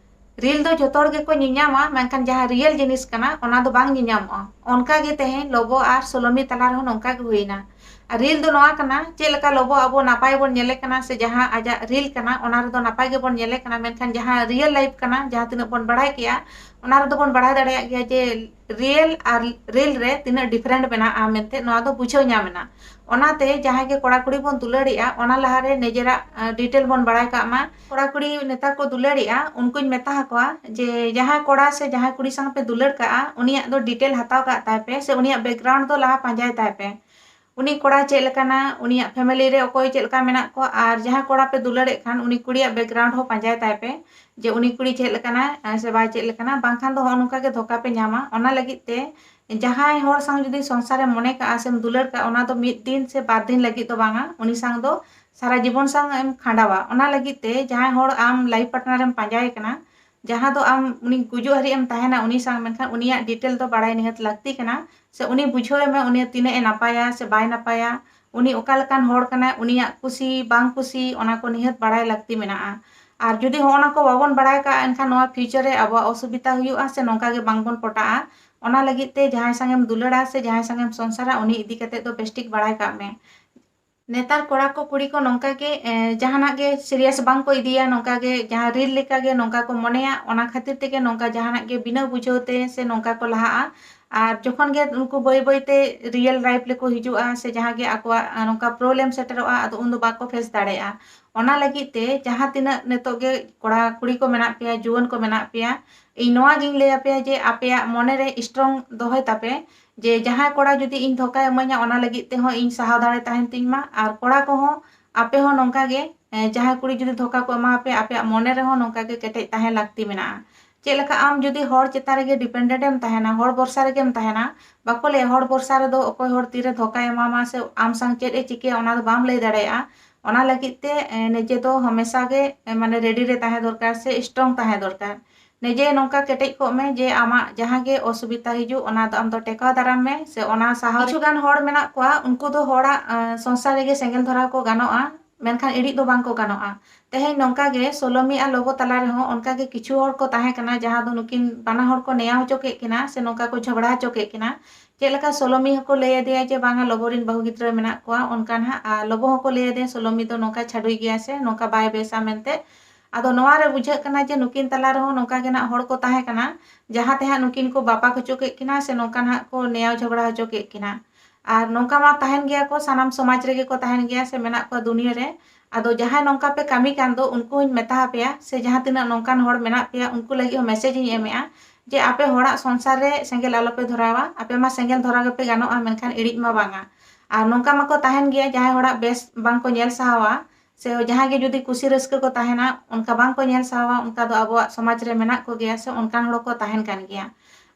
Reel ᱫᱚ ᱡᱚᱛᱚ ᱦᱚᱲ ᱜᱮᱠᱚ ᱧᱮᱧᱟᱢᱟ, ᱢᱮᱱᱠᱷᱟᱱ ᱡᱟᱦᱟᱸ real ᱡᱤᱱᱤᱥ ᱠᱟᱱᱟ, ᱚᱱᱟ ᱫᱚ ᱵᱟᱝ ᱧᱮᱧᱟᱢᱚᱜᱼᱟ᱾ ᱚᱱᱠᱟ ᱜᱮ ᱛᱮᱦᱮᱧ ᱞᱚᱵᱚ ᱟᱨ ᱥᱳᱞᱳᱢᱤ ᱛᱟᱞᱟ ᱨᱮᱦᱚᱸ ᱱᱚᱝᱠᱟ ᱜᱮ ᱦᱩᱭᱱᱟ᱾ ᱟᱨ reel ᱫᱚ ᱱᱚᱣᱟ ᱠᱟᱱᱟ, ᱪᱮᱫ ᱞᱮᱠᱟ ᱞᱚᱵᱚ ᱟᱵᱚ ᱱᱟᱯᱟᱭ ᱵᱚᱱ ᱧᱮᱞᱮ ᱠᱟᱱᱟ, ᱥᱮ ᱡᱟᱦᱟᱸ ᱟᱡᱟᱜ reel ᱠᱟᱱᱟ, ᱚᱱᱟ ᱨᱮᱫᱚ ᱱᱟᱯᱟᱭ ᱜᱮᱵᱚᱱ ᱧᱮᱞᱮ ᱠᱟᱱᱟ, ᱢᱮᱱᱠᱷᱟᱱ ᱡᱟᱦᱟᱸ real life ᱠᱟᱱᱟ, ᱡᱟᱦᱟᱸ ᱛᱤᱱᱟᱹᱜ ᱵᱚᱱ ᱵᱟᱲᱟᱭ ᱠᱮᱜᱼᱟ, ᱚᱱᱟ ᱨᱮᱫᱚ ᱵᱚᱱ ᱵᱟᱲᱟᱭ ᱫᱟᱲᱮᱭᱟᱜ ᱜᱮᱭᱟ ᱡᱮ real ᱟᱨ reel ᱨᱮ ᱛᱤᱱᱟᱹᱜ different ᱢᱮᱱᱟᱜᱼᱟ ᱢᱮᱱᱛᱮ, ᱱᱚᱣᱟ ᱫᱚ ᱵᱩᱡᱷᱟᱹᱣ ᱧᱟᱢ ᱮᱱᱟ᱾ ᱚᱱᱟᱛᱮ ᱡᱟᱦᱟᱸᱭ ᱜᱮ ᱠᱚᱲᱟ ᱠᱩᱲᱤ ᱵᱚᱱ ᱫᱩᱞᱟᱹᱲᱮᱜᱼᱟ, ᱚᱱᱟ ᱞᱟᱦᱟᱨᱮ ᱱᱤᱡᱮᱨᱟᱜ, ᱟᱸ, detail ᱵᱚᱱ ᱵᱟᱲᱟᱭ ᱠᱟᱜ ᱢᱟ᱾ ᱠᱚᱲᱟ ᱠᱩᱲᱤ ᱱᱮᱛᱟᱨ ᱠᱚ ᱫᱩᱞᱟᱹᱲᱮᱜᱼᱟ, ᱩᱱᱠᱩᱧ ᱢᱮᱛᱟ ᱟᱠᱚᱣᱟ ᱡᱮ ᱡᱟᱦᱟᱸᱭ ᱠᱚᱲᱟ ᱥᱮ ᱡᱟᱦᱟᱸᱭ ᱠᱩᱲᱤ ᱥᱟᱶ ᱯᱮ ᱫᱩᱞᱟᱹᱲ ᱠᱟᱜᱼᱟ, ᱩᱱᱤᱭᱟᱜ ᱫᱚ detail ᱦᱟᱛᱟᱣ ᱠᱟᱜ ᱛᱟᱭ ᱯᱮ, ᱥᱮ ᱩᱱᱤᱭᱟᱜ background ᱫᱚ ᱞᱟᱦᱟ ᱯᱟᱸᱡᱟᱭ ᱛᱟᱭ ᱯᱮ᱾ ᱩᱱᱤ ᱠᱚᱲᱟ ᱪᱮᱫ ᱞᱮᱠᱟᱱᱟ, ᱩᱱᱤᱭᱟᱜ family ᱨᱮ ᱚᱠᱚᱭ ᱪᱮᱫ ᱞᱮᱠᱟ ᱢᱮᱱᱟᱜ ᱠᱚᱣᱟ, ᱟᱨ ᱡᱟᱦᱟᱸ ᱠᱚᱲᱟ ᱯᱮ ᱫᱩᱞᱟᱹᱲᱮᱫ ᱠᱷᱟᱱ ᱩᱱᱤ ᱠᱩᱲᱤᱭᱟᱜ background ᱦᱚᱸ ᱯᱟᱸᱡᱟᱭ ᱛᱟᱭ ᱯᱮ, ᱡᱮ ᱩᱱᱤ ᱠᱩᱲᱤ ᱪᱮᱫ ᱞᱮᱠᱟᱱᱟᱭ, ᱟᱨ ᱥᱮ ᱵᱟᱭ ᱪᱮᱫ ᱞᱮᱠᱟᱱᱟ᱾ ᱵᱟᱝᱠᱷᱟᱱ ᱫᱚ ᱦᱚᱸᱜᱼᱚ ᱱᱚᱝᱠᱟ ᱜᱮ ᱫᱷᱳᱠᱟ ᱯᱮ ᱧᱟᱢᱟ᱾ ᱚᱱᱟ ᱞᱟᱹᱜᱤᱫ ᱛᱮ ᱡᱟᱦᱟᱸᱭ ᱦᱚᱲ ᱥᱟᱶ ᱡᱩᱫᱤ ᱥᱚᱝᱥᱟᱨᱮᱢ ᱢᱚᱱᱮ ᱠᱟᱜᱼᱟ ᱥᱮᱢ ᱫᱩᱞᱟᱹᱲ ᱠᱟᱜᱼᱟ, ᱚᱱᱟ ᱫᱚ ᱢᱤᱫ ᱫᱤᱱ ᱥᱮ ᱵᱟᱨ ᱫᱤᱱ ᱞᱟᱹᱜᱤᱫ ᱫᱚ ᱵᱟᱝᱟ, ᱩᱱᱤ ᱥᱟᱶ ᱫᱚ ᱥᱟᱨᱟ ᱡᱤᱵᱚᱱ ᱥᱟᱶ ᱮᱢ ᱠᱷᱟᱸᱰᱟᱣᱟ᱾ ᱚᱱᱟ ᱞᱟᱹᱜᱤᱫ ᱛᱮ ᱡᱟᱦᱟᱸᱭ ᱦᱚᱲ ᱟᱢ life partner ᱮᱢ ᱯᱟᱸᱡᱟᱭᱮ ᱠᱟᱱᱟ, ᱡᱟᱦᱟᱸ ᱫᱚ ᱟᱢ ᱩᱱᱤ ᱜᱩᱡᱩᱜ ᱦᱟᱹᱨᱤᱡ ᱮᱢ ᱛᱟᱦᱮᱱᱟ ᱩᱱᱤ ᱥᱟᱶ, ᱢᱮᱱᱠᱷᱟᱱ ᱩᱱᱤᱭᱟᱜ detail ᱫᱚ ᱵᱟᱲᱟᱭ ᱱᱤᱦᱟᱹᱛ ᱞᱟᱹᱠᱛᱤ ᱠᱟᱱᱟ, ᱥᱮ ᱩᱱᱤ ᱵᱩᱡᱷᱟᱹᱣ ᱮᱢᱮ ᱩᱱᱤ ᱛᱤᱱᱟᱹᱜ ᱮ ᱱᱟᱯᱟᱭᱟ ᱥᱮ ᱵᱟᱭ ᱱᱟᱯᱟᱭᱟ, ᱩᱱᱤ ᱚᱠᱟ ᱞᱮᱠᱟᱱ ᱦᱚᱲ ᱠᱟᱱᱟᱭ, ᱩᱱᱤᱭᱟᱜ ᱠᱩᱥᱤ ᱵᱟᱝ ᱠᱩᱥᱤ, ᱚᱱᱟ ᱠᱚ ᱱᱤᱦᱟᱹᱛ ᱵᱟᱲᱟᱭ ᱞᱟᱹᱠᱛᱤ ᱢᱮᱱᱟᱜᱼᱟ᱾ ᱟᱨ ᱡᱩᱫᱤ ᱦᱚᱸᱜᱼᱚ ᱱᱟ ᱠᱚ ᱵᱟᱵᱚᱱ ᱵᱟᱲᱟᱭ ᱠᱟᱜᱼᱟ, ᱮᱱᱠᱷᱟᱱ ᱱᱚᱣᱟ future ᱨᱮ ᱟᱵᱚᱣᱟᱜ ᱚᱥᱩᱵᱤᱫᱷᱟ ᱦᱩᱭᱩᱜᱼᱟ, ᱥᱮ ᱱᱚᱝᱠᱟ ᱜᱮ ᱵᱟᱝ ᱵᱚᱱ ᱯᱚᱴᱟᱜᱼᱟ᱾ ᱚᱱᱟ ᱞᱟᱹᱜᱤᱫ ᱛᱮ ᱡᱟᱦᱟᱸᱭ ᱥᱟᱝ ᱮᱢ ᱫᱩᱞᱟᱹᱲᱟ ᱥᱮ ᱡᱟᱦᱟᱸᱭ ᱥᱟᱝ ᱮᱢ ᱥᱚᱝᱥᱟᱨᱟ, ᱩᱱᱤ ᱤᱫᱤ ᱠᱟᱛᱮ ᱫᱚ ᱵᱮᱥᱴᱷᱤᱠ ᱵᱟᱲᱟᱭ ᱠᱟᱜ ᱢᱮ᱾ ᱱᱮᱛᱟᱨ ᱠᱚᱲᱟ ᱠᱚ ᱠᱩᱲᱤ ᱠᱚ ᱱᱚᱝᱠᱟ ᱜᱮ, ᱮ, ᱡᱟᱦᱟᱱᱟᱜ ᱜᱮ serious ᱵᱟᱝ ᱠᱚ ᱤᱫᱤᱭᱟ, ᱱᱚᱝᱠᱟ ᱜᱮ ᱡᱟᱦᱟᱸ ᱨᱤᱞ ᱞᱮᱠᱟ ᱜᱮ ᱱᱚᱝᱠᱟ ᱠᱚ ᱢᱚᱱᱮᱭᱟ, ᱚᱱᱟ ᱠᱷᱟᱹᱛᱤᱨ ᱛᱮᱜᱮ ᱱᱚᱝᱠᱟ ᱡᱟᱦᱟᱱᱟᱜ ᱜᱮ ᱵᱤᱱᱟᱹ ᱵᱩᱡᱷᱟᱹᱣ ᱛᱮ ᱥᱮ ᱱᱚᱝᱠᱟ ᱠᱚ ᱞᱟᱦᱟᱜᱼᱟ᱾ ᱟᱨ ᱡᱚᱠᱷᱚᱱ ᱜᱮ ᱩᱱᱠᱩ ᱵᱟᱹᱭ ᱵᱟᱹᱭ ᱛᱮ real life ᱨᱮᱠᱚ ᱦᱤᱡᱩᱜᱼᱟ ᱥᱮ ᱡᱟᱦᱟᱸ ᱜᱮ ᱟᱠᱚᱣᱟᱜ, ᱟ, ᱱᱚᱝᱠᱟ problem ᱥᱮᱴᱮᱨᱚᱜᱼᱟ, ᱟᱫᱚ ᱩᱱᱫᱚ ᱵᱟᱠᱚ face ᱫᱟᱲᱮᱭᱟᱜᱼᱟ᱾ ᱚᱱᱟ ᱞᱟᱹᱜᱤᱫ ᱛᱮ ᱡᱟᱦᱟᱸ ᱛᱤᱱᱟᱹᱜ ᱱᱤᱛᱚᱜ ᱜᱮ ᱠᱚᱲᱟ ᱠᱩᱲᱤ ᱠᱚ ᱢᱮᱱᱟᱜ ᱯᱮᱭᱟ, ᱡᱩᱣᱟᱹᱱ ᱠᱚ ᱢᱮᱱᱟᱜ ᱯᱮᱭᱟ, ᱤᱧ ᱱᱚᱣᱟ ᱜᱤᱧ ᱞᱟᱹᱭ ᱟᱯᱮᱭᱟ ᱡᱮ ᱟᱯᱮᱭᱟᱜ ᱢᱚᱱᱮ ᱨᱮ strong ᱫᱚᱦᱚᱭ ᱛᱟᱯᱮ, ᱡᱮ ᱡᱟᱦᱟᱸᱭ ᱠᱚᱲᱟ ᱡᱩᱫᱤ ᱤᱧ ᱫᱷᱳᱠᱟᱭ ᱮᱢᱟᱹᱧᱟ, ᱚᱱᱟ ᱞᱟᱹᱜᱤᱫ ᱛᱮᱦᱚᱸ ᱤᱧ ᱥᱟᱦᱟᱣ ᱫᱟᱲᱮ ᱛᱟᱦᱮᱱ ᱛᱤᱧ ᱢᱟ, ᱟᱨ ᱠᱚᱲᱟ ᱠᱚᱦᱚᱸ ᱟᱯᱮ ᱦᱚᱸ ᱱᱚᱝᱠᱟ ᱜᱮ, ᱮ, ᱡᱟᱦᱟᱸᱭ ᱠᱩᱲᱤ ᱡᱩᱫᱤ ᱫᱷᱳᱠᱟ ᱠᱚ ᱮᱢᱟ ᱯᱮᱭᱟ, ᱟᱯᱮᱭᱟᱜ ᱢᱚᱱᱮ ᱨᱮᱦᱚᱸ ᱱᱚᱝᱠᱟ ᱜᱮ ᱠᱮᱴᱮᱡ ᱛᱟᱦᱮᱸ ᱞᱟᱹᱠᱛᱤ ᱢᱮᱱᱟᱜᱼᱟ᱾ ᱪᱮᱫ ᱞᱮᱠᱟ ᱟᱢ ᱡᱩᱫᱤ ᱦᱚᱲ ᱪᱮᱛᱟᱱ ᱨᱮᱜᱮ dependent ᱮᱢ ᱛᱟᱦᱮᱱᱟ, ᱦᱚᱲ ᱵᱷᱚᱨᱥᱟ ᱨᱮᱜᱮᱢ ᱛᱟᱦᱮᱱᱟ, ᱵᱟᱠᱚ ᱞᱟᱹᱭᱟ ᱦᱚᱲ ᱵᱷᱚᱨᱥᱟ ᱨᱮᱫᱚ ᱚᱠᱚᱭ ᱦᱚᱲ ᱛᱤᱨᱮ ᱫᱷᱳᱠᱟᱭ ᱮᱢᱟᱢᱟ ᱥᱮ ᱟᱢ ᱥᱟᱝ ᱪᱮᱫ ᱮ ᱪᱤᱠᱟᱹᱭᱟ, ᱚᱱᱟ ᱫᱚ ᱵᱟᱢ ᱞᱟᱹᱭ ᱫᱟᱲᱮᱭᱟᱜᱼᱟ᱾ ᱚᱱᱟ ᱞᱟᱹᱜᱤᱫ ᱛᱮ, ᱮ, ᱱᱤᱡᱮ ᱫᱚ ᱦᱟᱢᱮᱥᱟ ᱜᱮ, ᱮ, ᱢᱟᱱᱮ ready ᱨᱮ ᱛᱟᱦᱮᱸ ᱫᱚᱨᱠᱟᱨ ᱥᱮ strong ᱛᱟᱦᱮᱸ ᱫᱚᱨᱠᱟᱨ᱾ ᱱᱤᱡᱮ ᱱᱚᱝᱠᱟ ᱠᱮᱴᱮᱡ ᱠᱚᱜ ᱢᱮ ᱡᱮ ᱟᱢᱟᱜ ᱡᱟᱦᱟᱸ ᱜᱮ ᱚᱥᱩᱵᱤᱫᱷᱟ ᱦᱤᱡᱩᱜ, ᱚᱱᱟ ᱫᱚ ᱟᱢ ᱫᱚ ᱴᱮᱠᱟᱣ ᱫᱟᱨᱟᱢ ᱢᱮ ᱥᱮ ᱚᱱᱟ ᱥᱟᱦᱟᱣ᱾ ᱠᱤᱪᱷᱩ ᱜᱟᱱ ᱦᱚᱲ ᱢᱮᱱᱟᱜ ᱠᱚᱣᱟ, ᱩᱱᱠᱩ ᱫᱚ ᱦᱚᱲᱟᱜ, ᱮ, ᱥᱚᱝᱥᱟᱨ ᱨᱮᱜᱮ ᱥᱮᱸᱜᱮᱞ ᱫᱷᱚᱨᱟᱣ ᱠᱚ ᱜᱟᱱᱚᱜᱼᱟ, ᱢᱮᱱᱠᱷᱟᱱ ᱤᱲᱤᱡ ᱫᱚ ᱵᱟᱝ ᱠᱚ ᱜᱟᱱᱚᱜᱼᱟ᱾ ᱛᱮᱦᱮᱧ ᱱᱚᱝᱠᱟ ᱜᱮ ᱥᱳᱞᱳᱢᱤ ᱟᱨ ᱞᱚᱵᱚ ᱛᱟᱞᱟ ᱨᱮᱦᱚᱸ ᱚᱱᱠᱟ ᱜᱮ ᱠᱤᱪᱷᱩ ᱦᱚᱲ ᱠᱚ ᱛᱟᱦᱮᱸ ᱠᱟᱱᱟ, ᱡᱟᱦᱟᱸ ᱫᱚ ᱱᱩᱠᱤᱱ ᱵᱟᱱᱟ ᱦᱚᱲ ᱠᱚ ᱱᱮᱭᱟᱣ ᱦᱚᱪᱚ ᱠᱮᱫ ᱠᱤᱱᱟ ᱥᱮ ᱱᱚᱝᱠᱟ ᱠᱚ ᱡᱷᱚᱜᱽᱲᱟ ᱦᱚᱪᱚ ᱠᱮᱫ ᱠᱤᱱᱟ᱾ ᱪᱮᱫ ᱞᱮᱠᱟ ᱥᱳᱞᱳᱢᱤ ᱦᱚᱸᱠᱚ ᱞᱟᱹᱭ ᱟᱫᱮᱭᱟ ᱡᱮ ᱵᱟᱝᱟ, ᱞᱚᱵᱚ ᱨᱮᱱ ᱵᱟᱹᱦᱩ ᱜᱤᱫᱽᱨᱟᱹ ᱢᱮᱱᱟᱜ ᱠᱚᱣᱟ ᱚᱱᱠᱟ ᱱᱟᱦᱟᱜ, ᱟᱨ ᱞᱚᱵᱚ ᱦᱚᱸᱠᱚ ᱞᱟᱹᱭ ᱟᱫᱮᱭᱟ ᱥᱳᱞᱳᱢᱤ ᱫᱚ ᱱᱚᱝᱠᱟ ᱪᱷᱟᱰᱩᱭ ᱜᱮᱭᱟ ᱥᱮ ᱱᱚᱝᱠᱟ ᱵᱟᱭ ᱵᱮᱥᱟ ᱢᱮᱱᱛᱮ᱾ ᱟᱫᱚ ᱱᱚᱣᱟ ᱨᱮ ᱵᱩᱡᱷᱟᱹᱜ ᱠᱟᱱᱟ ᱡᱮ ᱱᱩᱠᱤᱱ ᱛᱟᱞᱟ ᱨᱮᱦᱚᱸ ᱱᱚᱝᱠᱟ ᱜᱮ ᱱᱟᱜ ᱦᱚᱲ ᱠᱚ ᱛᱟᱦᱮᱸ ᱠᱟᱱᱟ, ᱡᱟᱦᱟᱸ ᱛᱮ ᱦᱟᱸᱜ ᱱᱩᱠᱤᱱ ᱠᱚ ᱵᱟᱯᱟᱠ ᱦᱚᱪᱚ ᱠᱮᱫ ᱠᱤᱱᱟ ᱥᱮ ᱱᱚᱝᱠᱟ ᱱᱟᱜ ᱠᱚ ᱱᱮᱭᱟᱣ ᱡᱷᱚᱜᱽᱲᱟ ᱦᱚᱪᱚ ᱠᱮᱫ ᱠᱤᱱᱟ᱾ ᱟᱨ ᱱᱚᱝᱠᱟ ᱢᱟ ᱛᱟᱦᱮᱱ ᱜᱮᱭᱟ ᱠᱚ, ᱥᱟᱱᱟᱢ ᱥᱚᱢᱟᱡᱽ ᱨᱮᱜᱮ ᱠᱚ ᱛᱟᱦᱮᱱ ᱜᱮᱭᱟ ᱥᱮ ᱢᱮᱱᱟᱜ ᱠᱚᱣᱟ ᱫᱩᱱᱤᱭᱟᱹ ᱨᱮ᱾ ᱟᱫᱚ ᱡᱟᱦᱟᱸᱭ ᱱᱚᱝᱠᱟ ᱯᱮ ᱠᱟᱹᱢᱤ ᱠᱟᱱ ᱫᱚ, ᱩᱱᱠᱩ ᱦᱚᱸᱧ ᱢᱮᱛᱟ ᱟᱯᱮᱭᱟ ᱥᱮ ᱡᱟᱦᱟᱸ ᱛᱤᱱᱟᱹᱜ ᱱᱚᱝᱠᱟᱱ ᱦᱚᱲ ᱢᱮᱱᱟᱜ ᱯᱮᱭᱟ, ᱩᱱᱠᱩ ᱞᱟᱹᱜᱤᱫ ᱦᱚᱸ message ᱤᱧ ᱮᱢᱮᱜᱼᱟ ᱡᱮ ᱟᱯᱮ ᱦᱚᱲᱟᱜ ᱥᱚᱝᱥᱟᱨ ᱨᱮ ᱥᱮᱸᱜᱮᱞ ᱟᱞᱚ ᱯᱮ ᱫᱷᱚᱨᱟᱣᱟ᱾ ᱟᱯᱮ ᱢᱟ ᱥᱮᱸᱜᱮᱞ ᱫᱷᱚᱨᱟᱣ ᱜᱮᱯᱮ ᱜᱟᱱᱚᱜᱼᱟ, ᱢᱮᱱᱠᱷᱟᱱ ᱤᱲᱤᱡ ᱢᱟ ᱵᱟᱝᱟ᱾ ᱟᱨ ᱱᱚᱝᱠᱟ ᱢᱟᱠᱚ ᱛᱟᱦᱮᱱ ᱜᱮᱭᱟ, ᱡᱟᱦᱟᱸᱭ ᱦᱚᱲᱟᱜ ᱵᱮᱥ ᱵᱟᱝᱠᱚ ᱧᱮᱞ ᱥᱟᱦᱟᱣᱟ, ᱥᱮ ᱡᱟᱦᱟᱸᱭ ᱜᱮ ᱡᱩᱫᱤ ᱠᱩᱥᱤ ᱨᱟᱹᱥᱠᱟᱹ ᱠᱚ ᱛᱟᱦᱮᱱᱟ, ᱚᱱᱠᱟ ᱵᱟᱝᱠᱚ ᱧᱮᱞ ᱥᱟᱦᱟᱣᱟ, ᱚᱱᱠᱟ ᱫᱚ ᱟᱵᱚᱣᱟᱜ ᱥᱚᱢᱟᱡᱽ ᱨᱮ ᱢᱮᱱᱟᱜ ᱠᱚᱜᱮᱭᱟ, ᱥᱮ ᱚᱱᱠᱟᱱ ᱦᱚᱲ ᱠᱚ ᱛᱟᱦᱮᱱ ᱠᱟᱱ ᱜᱮᱭᱟ᱾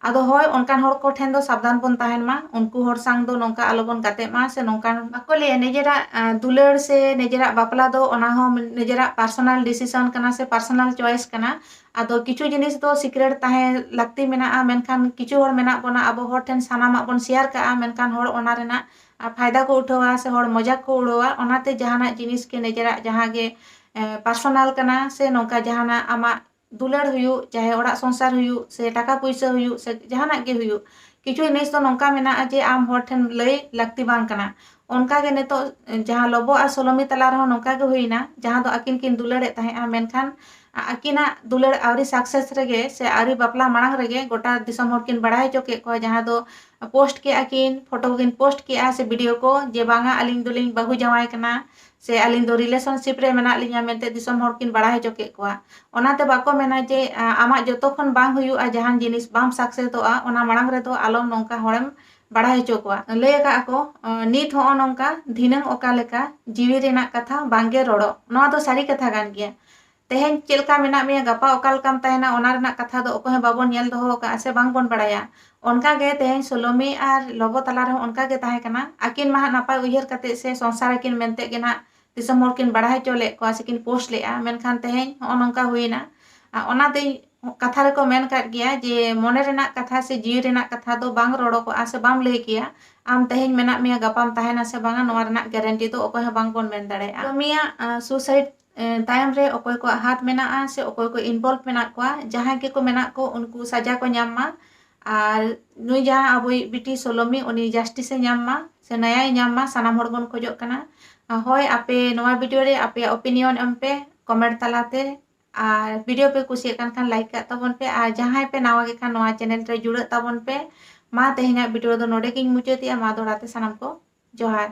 ᱟᱫᱚ ᱦᱳᱭ, ᱚᱱᱠᱟᱱ ᱦᱚᱲ ᱠᱚ ᱴᱷᱮᱱ ᱫᱚ ᱥᱟᱵᱫᱷᱟᱱ ᱵᱚᱱ ᱛᱟᱦᱮᱱ ᱢᱟ, ᱩᱱᱠᱩ ᱦᱚᱲ ᱥᱟᱝ ᱫᱚ ᱱᱚᱝᱠᱟ ᱟᱞᱚᱵᱚᱱ ᱜᱟᱛᱮᱜ ᱢᱟ, ᱥᱮ ᱱᱚᱝᱠᱟᱱ ᱵᱟᱠᱚ ᱞᱟᱹᱭᱟ, ᱱᱤᱡᱮᱨᱟᱜ, ᱟᱸ, ᱫᱩᱞᱟᱹᱲ ᱥᱮ ᱱᱤᱡᱮᱨᱟᱜ ᱵᱟᱯᱞᱟ ᱫᱚ ᱚᱱᱟ ᱦᱚᱸ ᱱᱤᱡᱮᱨᱟᱜ personal decision ᱠᱟᱱᱟ ᱥᱮ personal choice ᱠᱟᱱᱟ᱾ ᱟᱫᱚ ᱠᱤᱪᱷᱩ ᱡᱤᱱᱤᱥ ᱫᱚ secret ᱛᱟᱦᱮᱸ ᱞᱟᱹᱠᱛᱤ ᱢᱮᱱᱟᱜᱼᱟ, ᱢᱮᱱᱠᱷᱟᱱ ᱠᱤᱪᱷᱩ ᱦᱚᱲ ᱢᱮᱱᱟᱜ ᱵᱚᱱᱟ, ᱟᱵᱚ ᱦᱚᱲ ᱴᱷᱮᱱ ᱥᱟᱱᱟᱢᱟᱜ ᱵᱚᱱ share ᱠᱟᱜᱼᱟ, ᱢᱮᱱᱠᱷᱟᱱ ᱦᱚᱲ ᱚᱱᱟ ᱨᱮᱱᱟᱜ, ᱟᱸ, ᱯᱷᱟᱭᱫᱟ ᱠᱚ ᱩᱴᱷᱟᱹᱣᱟ ᱥᱮ ᱦᱚᱲ ᱢᱚᱡᱟᱠ ᱠᱚ ᱩᱲᱟᱹᱣᱟ᱾ ᱚᱱᱟᱛᱮ ᱡᱟᱦᱟᱱᱟᱜ ᱡᱤᱱᱤᱥ ᱜᱮ ᱱᱤᱡᱮᱨᱟᱜ ᱡᱟᱦᱟᱸ ᱜᱮ, ᱮᱸ, personal ᱠᱟᱱᱟ ᱥᱮ ᱱᱚᱝᱠᱟ ᱡᱟᱦᱟᱱᱟᱜ ᱟᱢᱟᱜ ᱫᱩᱞᱟᱹᱲ ᱦᱩᱭᱩᱜ, ᱪᱟᱦᱮ ᱚᱲᱟᱜ ᱥᱚᱝᱥᱟᱨ ᱦᱩᱭᱩᱜ, ᱥᱮ ᱴᱟᱠᱟ ᱯᱩᱭᱥᱟᱹ ᱦᱩᱭᱩᱜ, ᱥᱮ ᱡᱟᱦᱟᱱᱟᱜ ᱜᱮ ᱦᱩᱭᱩᱜ, ᱠᱤᱪᱷᱩ ᱡᱤᱱᱤᱥ ᱫᱚ ᱱᱚᱝᱠᱟ ᱢᱮᱱᱟᱜᱼᱟ ᱡᱮ ᱟᱢ ᱦᱚᱲ ᱴᱷᱮᱱ ᱞᱟᱹᱭ ᱞᱟᱹᱠᱛᱤ ᱵᱟᱝ ᱠᱟᱱᱟ᱾ ᱚᱱᱠᱟ ᱜᱮ ᱱᱤᱛᱚᱜ ᱡᱟᱦᱟᱸ ᱞᱚᱵᱚ ᱟᱨ ᱥᱳᱞᱳᱢᱤ ᱛᱟᱞᱟ ᱨᱮᱦᱚᱸ ᱱᱚᱝᱠᱟ ᱜᱮ ᱦᱩᱭᱱᱟ, ᱡᱟᱦᱟᱸ ᱫᱚ ᱟᱹᱠᱤᱱ ᱠᱤᱱ ᱫᱩᱞᱟᱹᱲᱮᱫ ᱛᱟᱦᱮᱸᱜᱼᱟ, ᱢᱮᱱᱠᱷᱟᱱ ᱟ-, ᱟᱹᱠᱤᱱᱟᱜ ᱫᱩᱞᱟᱹᱲ ᱟᱹᱣᱨᱤ success ᱨᱮᱜᱮ ᱥᱮ ᱟᱹᱣᱨᱤ ᱵᱟᱯᱞᱟ ᱢᱟᱲᱟᱝ ᱨᱮᱜᱮ ᱜᱚᱴᱟ ᱫᱤᱥᱚᱢ ᱦᱚᱲ ᱠᱤᱱ ᱵᱟᱲᱟᱭ ᱦᱚᱪᱚ ᱠᱮᱫ ᱠᱚᱣᱟ, ᱡᱟᱦᱟᱸ ᱫᱚ post ᱠᱮᱜᱼᱟ ᱠᱤᱱ, photo ᱠᱤᱱ post ᱠᱮᱜᱼᱟ ᱥᱮ video ᱠᱚ, ᱡᱮ ᱵᱟᱝᱟ ᱟᱹᱞᱤᱧ ᱫᱚᱞᱤᱧ ᱵᱟᱹᱦᱩ ᱡᱟᱶᱟᱭ ᱠᱟᱱᱟ ᱥᱮ ᱟᱹᱞᱤᱧ ᱫᱚ relationship ᱨᱮ ᱢᱮᱱᱟᱜ ᱞᱤᱧᱟ ᱢᱮᱱᱛᱮ ᱫᱤᱥᱚᱢ ᱦᱚᱲ ᱠᱤᱱ ᱵᱟᱲᱟᱭ ᱦᱚᱪᱚ ᱠᱮᱫ ᱠᱚᱣᱟ᱾ ᱚᱱᱟᱛᱮ ᱵᱟᱠᱚ ᱢᱮᱱᱟ ᱡᱮ, ᱟ, ᱟᱢᱟᱜ ᱡᱚᱛᱚ ᱠᱷᱚᱱ ᱵᱟᱝ ᱦᱩᱭᱩᱜᱼᱟ, ᱡᱟᱦᱟᱱ ᱡᱤᱱᱤᱥ ᱵᱟᱢ successᱚᱜᱼᱟ, ᱚᱱᱟ ᱢᱟᱲᱟᱝ ᱨᱮᱫᱚ ᱟᱞᱚᱢ ᱱᱚᱝᱠᱟ ᱦᱚᱲᱮᱢ ᱵᱟᱲᱟᱭ ᱦᱚᱪᱚ ᱠᱚᱣᱟ᱾ ᱞᱟᱹᱭ ᱟᱠᱟᱫ ᱟᱠᱚ, ᱟ, ᱱᱤᱛ ᱦᱚᱸᱜᱼᱚ ᱱᱚᱝᱠᱟ, ᱫᱷᱤᱱᱟᱹᱝ ᱚᱠᱟ ᱞᱮᱠᱟ, ᱡᱤᱣᱤ ᱨᱮᱱᱟᱜ ᱠᱟᱛᱷᱟ ᱵᱟᱝᱜᱮ ᱨᱚᱲᱚᱜ᱾ ᱱᱚᱣᱟ ᱫᱚ ᱥᱟᱹᱨᱤ ᱠᱟᱛᱷᱟ ᱠᱟᱱ ᱜᱮᱭᱟ᱾ ᱛᱮᱦᱮᱧ ᱪᱮᱫ ᱞᱮᱠᱟ ᱢᱮᱱᱟᱜ ᱢᱮᱭᱟ, ᱜᱟᱯᱟ ᱚᱠᱟ ᱞᱮᱠᱟᱢ ᱛᱟᱦᱮᱱᱟ, ᱚᱱᱟ ᱨᱮᱱᱟᱜ ᱠᱟᱛᱷᱟ ᱫᱚ ᱚᱠᱚᱭ ᱦᱚᱸ ᱵᱟᱵᱚᱱ ᱧᱮᱞ ᱫᱚᱦᱚ ᱟᱠᱟᱫᱼᱟ ᱥᱮ ᱵᱟᱝ ᱵᱚᱱ ᱵᱟᱲᱟᱭᱟ᱾ ᱚᱱᱠᱟ ᱜᱮ ᱛᱮᱦᱮᱧ ᱥᱳᱞᱳᱢᱤ ᱟᱨ ᱞᱚᱵᱚ ᱛᱟᱞᱟ ᱨᱮᱦᱚᱸ ᱚᱱᱠᱟ ᱜᱮ ᱛᱟᱦᱮᱸ ᱠᱟᱱᱟ᱾ ᱟᱹᱠᱤᱱ ᱢᱟ ᱦᱟᱸᱜ ᱱᱟᱯᱟᱭ ᱩᱭᱦᱟᱹᱨ ᱠᱟᱛᱮ ᱥᱮ ᱥᱚᱝᱥᱟᱨ ᱟᱹᱠᱤᱱ ᱢᱮᱱᱛᱮ ᱜᱮ ᱱᱟᱦᱟᱜ ᱫᱤᱥᱚᱢ ᱦᱚᱲ ᱠᱤᱱ ᱵᱟᱲᱟᱭ ᱦᱚᱪᱚ ᱞᱮᱫ ᱠᱚᱣᱟ ᱥᱮ ᱠᱤᱱ post ᱞᱮᱫᱼᱟ, ᱢᱮᱱᱠᱷᱟᱱ ᱛᱮᱦᱮᱧ ᱦᱚᱸᱜᱼᱚ ᱱᱚᱝᱠᱟ ᱦᱩᱭᱱᱟ᱾ ᱟᱨ ᱚᱱᱟᱛᱮᱧ ᱠᱟᱛᱷᱟ ᱨᱮᱠᱚ ᱢᱮᱱ ᱠᱟᱫ ᱜᱮᱭᱟ ᱡᱮ ᱢᱚᱱᱮ ᱨᱮᱱᱟᱜ ᱠᱟᱛᱷᱟ ᱥᱮ ᱡᱤᱣᱤ ᱨᱮᱱᱟᱜ ᱠᱟᱛᱷᱟ ᱫᱚ ᱵᱟᱝ ᱨᱚᱲᱚᱜᱚᱜᱼᱟ ᱥᱮ ᱵᱟᱢ ᱞᱟᱹᱭ ᱠᱮᱭᱟ᱾ ᱟᱢ ᱛᱮᱦᱮᱧ ᱢᱮᱱᱟᱜ ᱢᱮᱭᱟ, ᱜᱟᱯᱟᱢ ᱛᱟᱦᱮᱱᱟ ᱥᱮ ᱵᱟᱝᱟ, ᱱᱚᱣᱟ ᱨᱮᱱᱟᱜ guarantee ᱫᱚ ᱚᱠᱚᱭ ᱦᱚᱸ ᱵᱟᱝ ᱵᱚᱱ ᱢᱮᱱ ᱫᱟᱲᱮᱭᱟᱜᱼᱟ᱾ ᱥᱳᱞᱳᱢᱤᱭᱟᱜ, ᱟ, suicide, ᱮ, ᱛᱟᱭᱚᱢ ᱨᱮ ᱚᱠᱚᱭ ᱠᱚᱣᱟᱜ ᱦᱟᱛ ᱢᱮᱱᱟᱜᱼᱟ ᱥᱮ ᱚᱠᱚᱭ ᱠᱚ involve ᱢᱮᱱᱟᱜ ᱠᱚᱣᱟ, ᱡᱟᱦᱟᱸᱭ ᱜᱮᱠᱚ ᱢᱮᱱᱟᱜ ᱠᱚ, ᱩᱱᱠᱩ ᱥᱟᱡᱟ ᱠᱚ ᱧᱟᱢ ᱢᱟ᱾ ᱟᱨ ᱱᱩᱭ ᱡᱟᱦᱟᱸ ᱟᱵᱚᱭᱤᱡ ᱵᱤᱴᱤ ᱥᱳᱞᱳᱢᱤ, ᱩᱱᱤ justice ᱮ ᱧᱟᱢ ᱢᱟ ᱥᱮ ᱱᱟᱭᱟᱭ ᱧᱟᱢ ᱢᱟ, ᱥᱟᱱᱟᱢ ᱦᱚᱲ ᱵᱚᱱ ᱠᱷᱚᱡᱚᱜ ᱠᱟᱱᱟ᱾ ᱟ, ᱦᱳᱭ, ᱟᱯᱮ ᱱᱚᱣᱟ video ᱨᱮ ᱟᱯᱮᱭᱟᱜ opinion ᱮᱢ ᱯᱮ comment ᱛᱟᱞᱟᱛᱮ᱾ ᱟᱨ video ᱯᱮ ᱠᱩᱥᱤᱭᱟᱜ ᱠᱟᱱ ᱠᱷᱟᱱ like ᱠᱟᱜ ᱛᱟᱵᱚᱱ ᱯᱮ, ᱟᱨ ᱡᱟᱦᱟᱸᱭ ᱯᱮ ᱱᱟᱣᱟ ᱜᱮ ᱠᱷᱟᱱ ᱱᱚᱣᱟ channel ᱨᱮ ᱡᱩᱲᱟᱹᱜ ᱛᱟᱵᱚᱱ ᱯᱮ᱾ ᱢᱟ ᱛᱮᱦᱮᱧᱟᱜ video ᱫᱚ ᱱᱚᱰᱮ ᱜᱤᱧ ᱢᱩᱪᱟᱹᱫᱮᱜᱼᱟ᱾ ᱢᱟ ᱫᱚᱦᱲᱟ ᱛᱮ ᱥᱟᱱᱟᱢ ᱠᱚ ᱡᱚᱦᱟᱨ᱾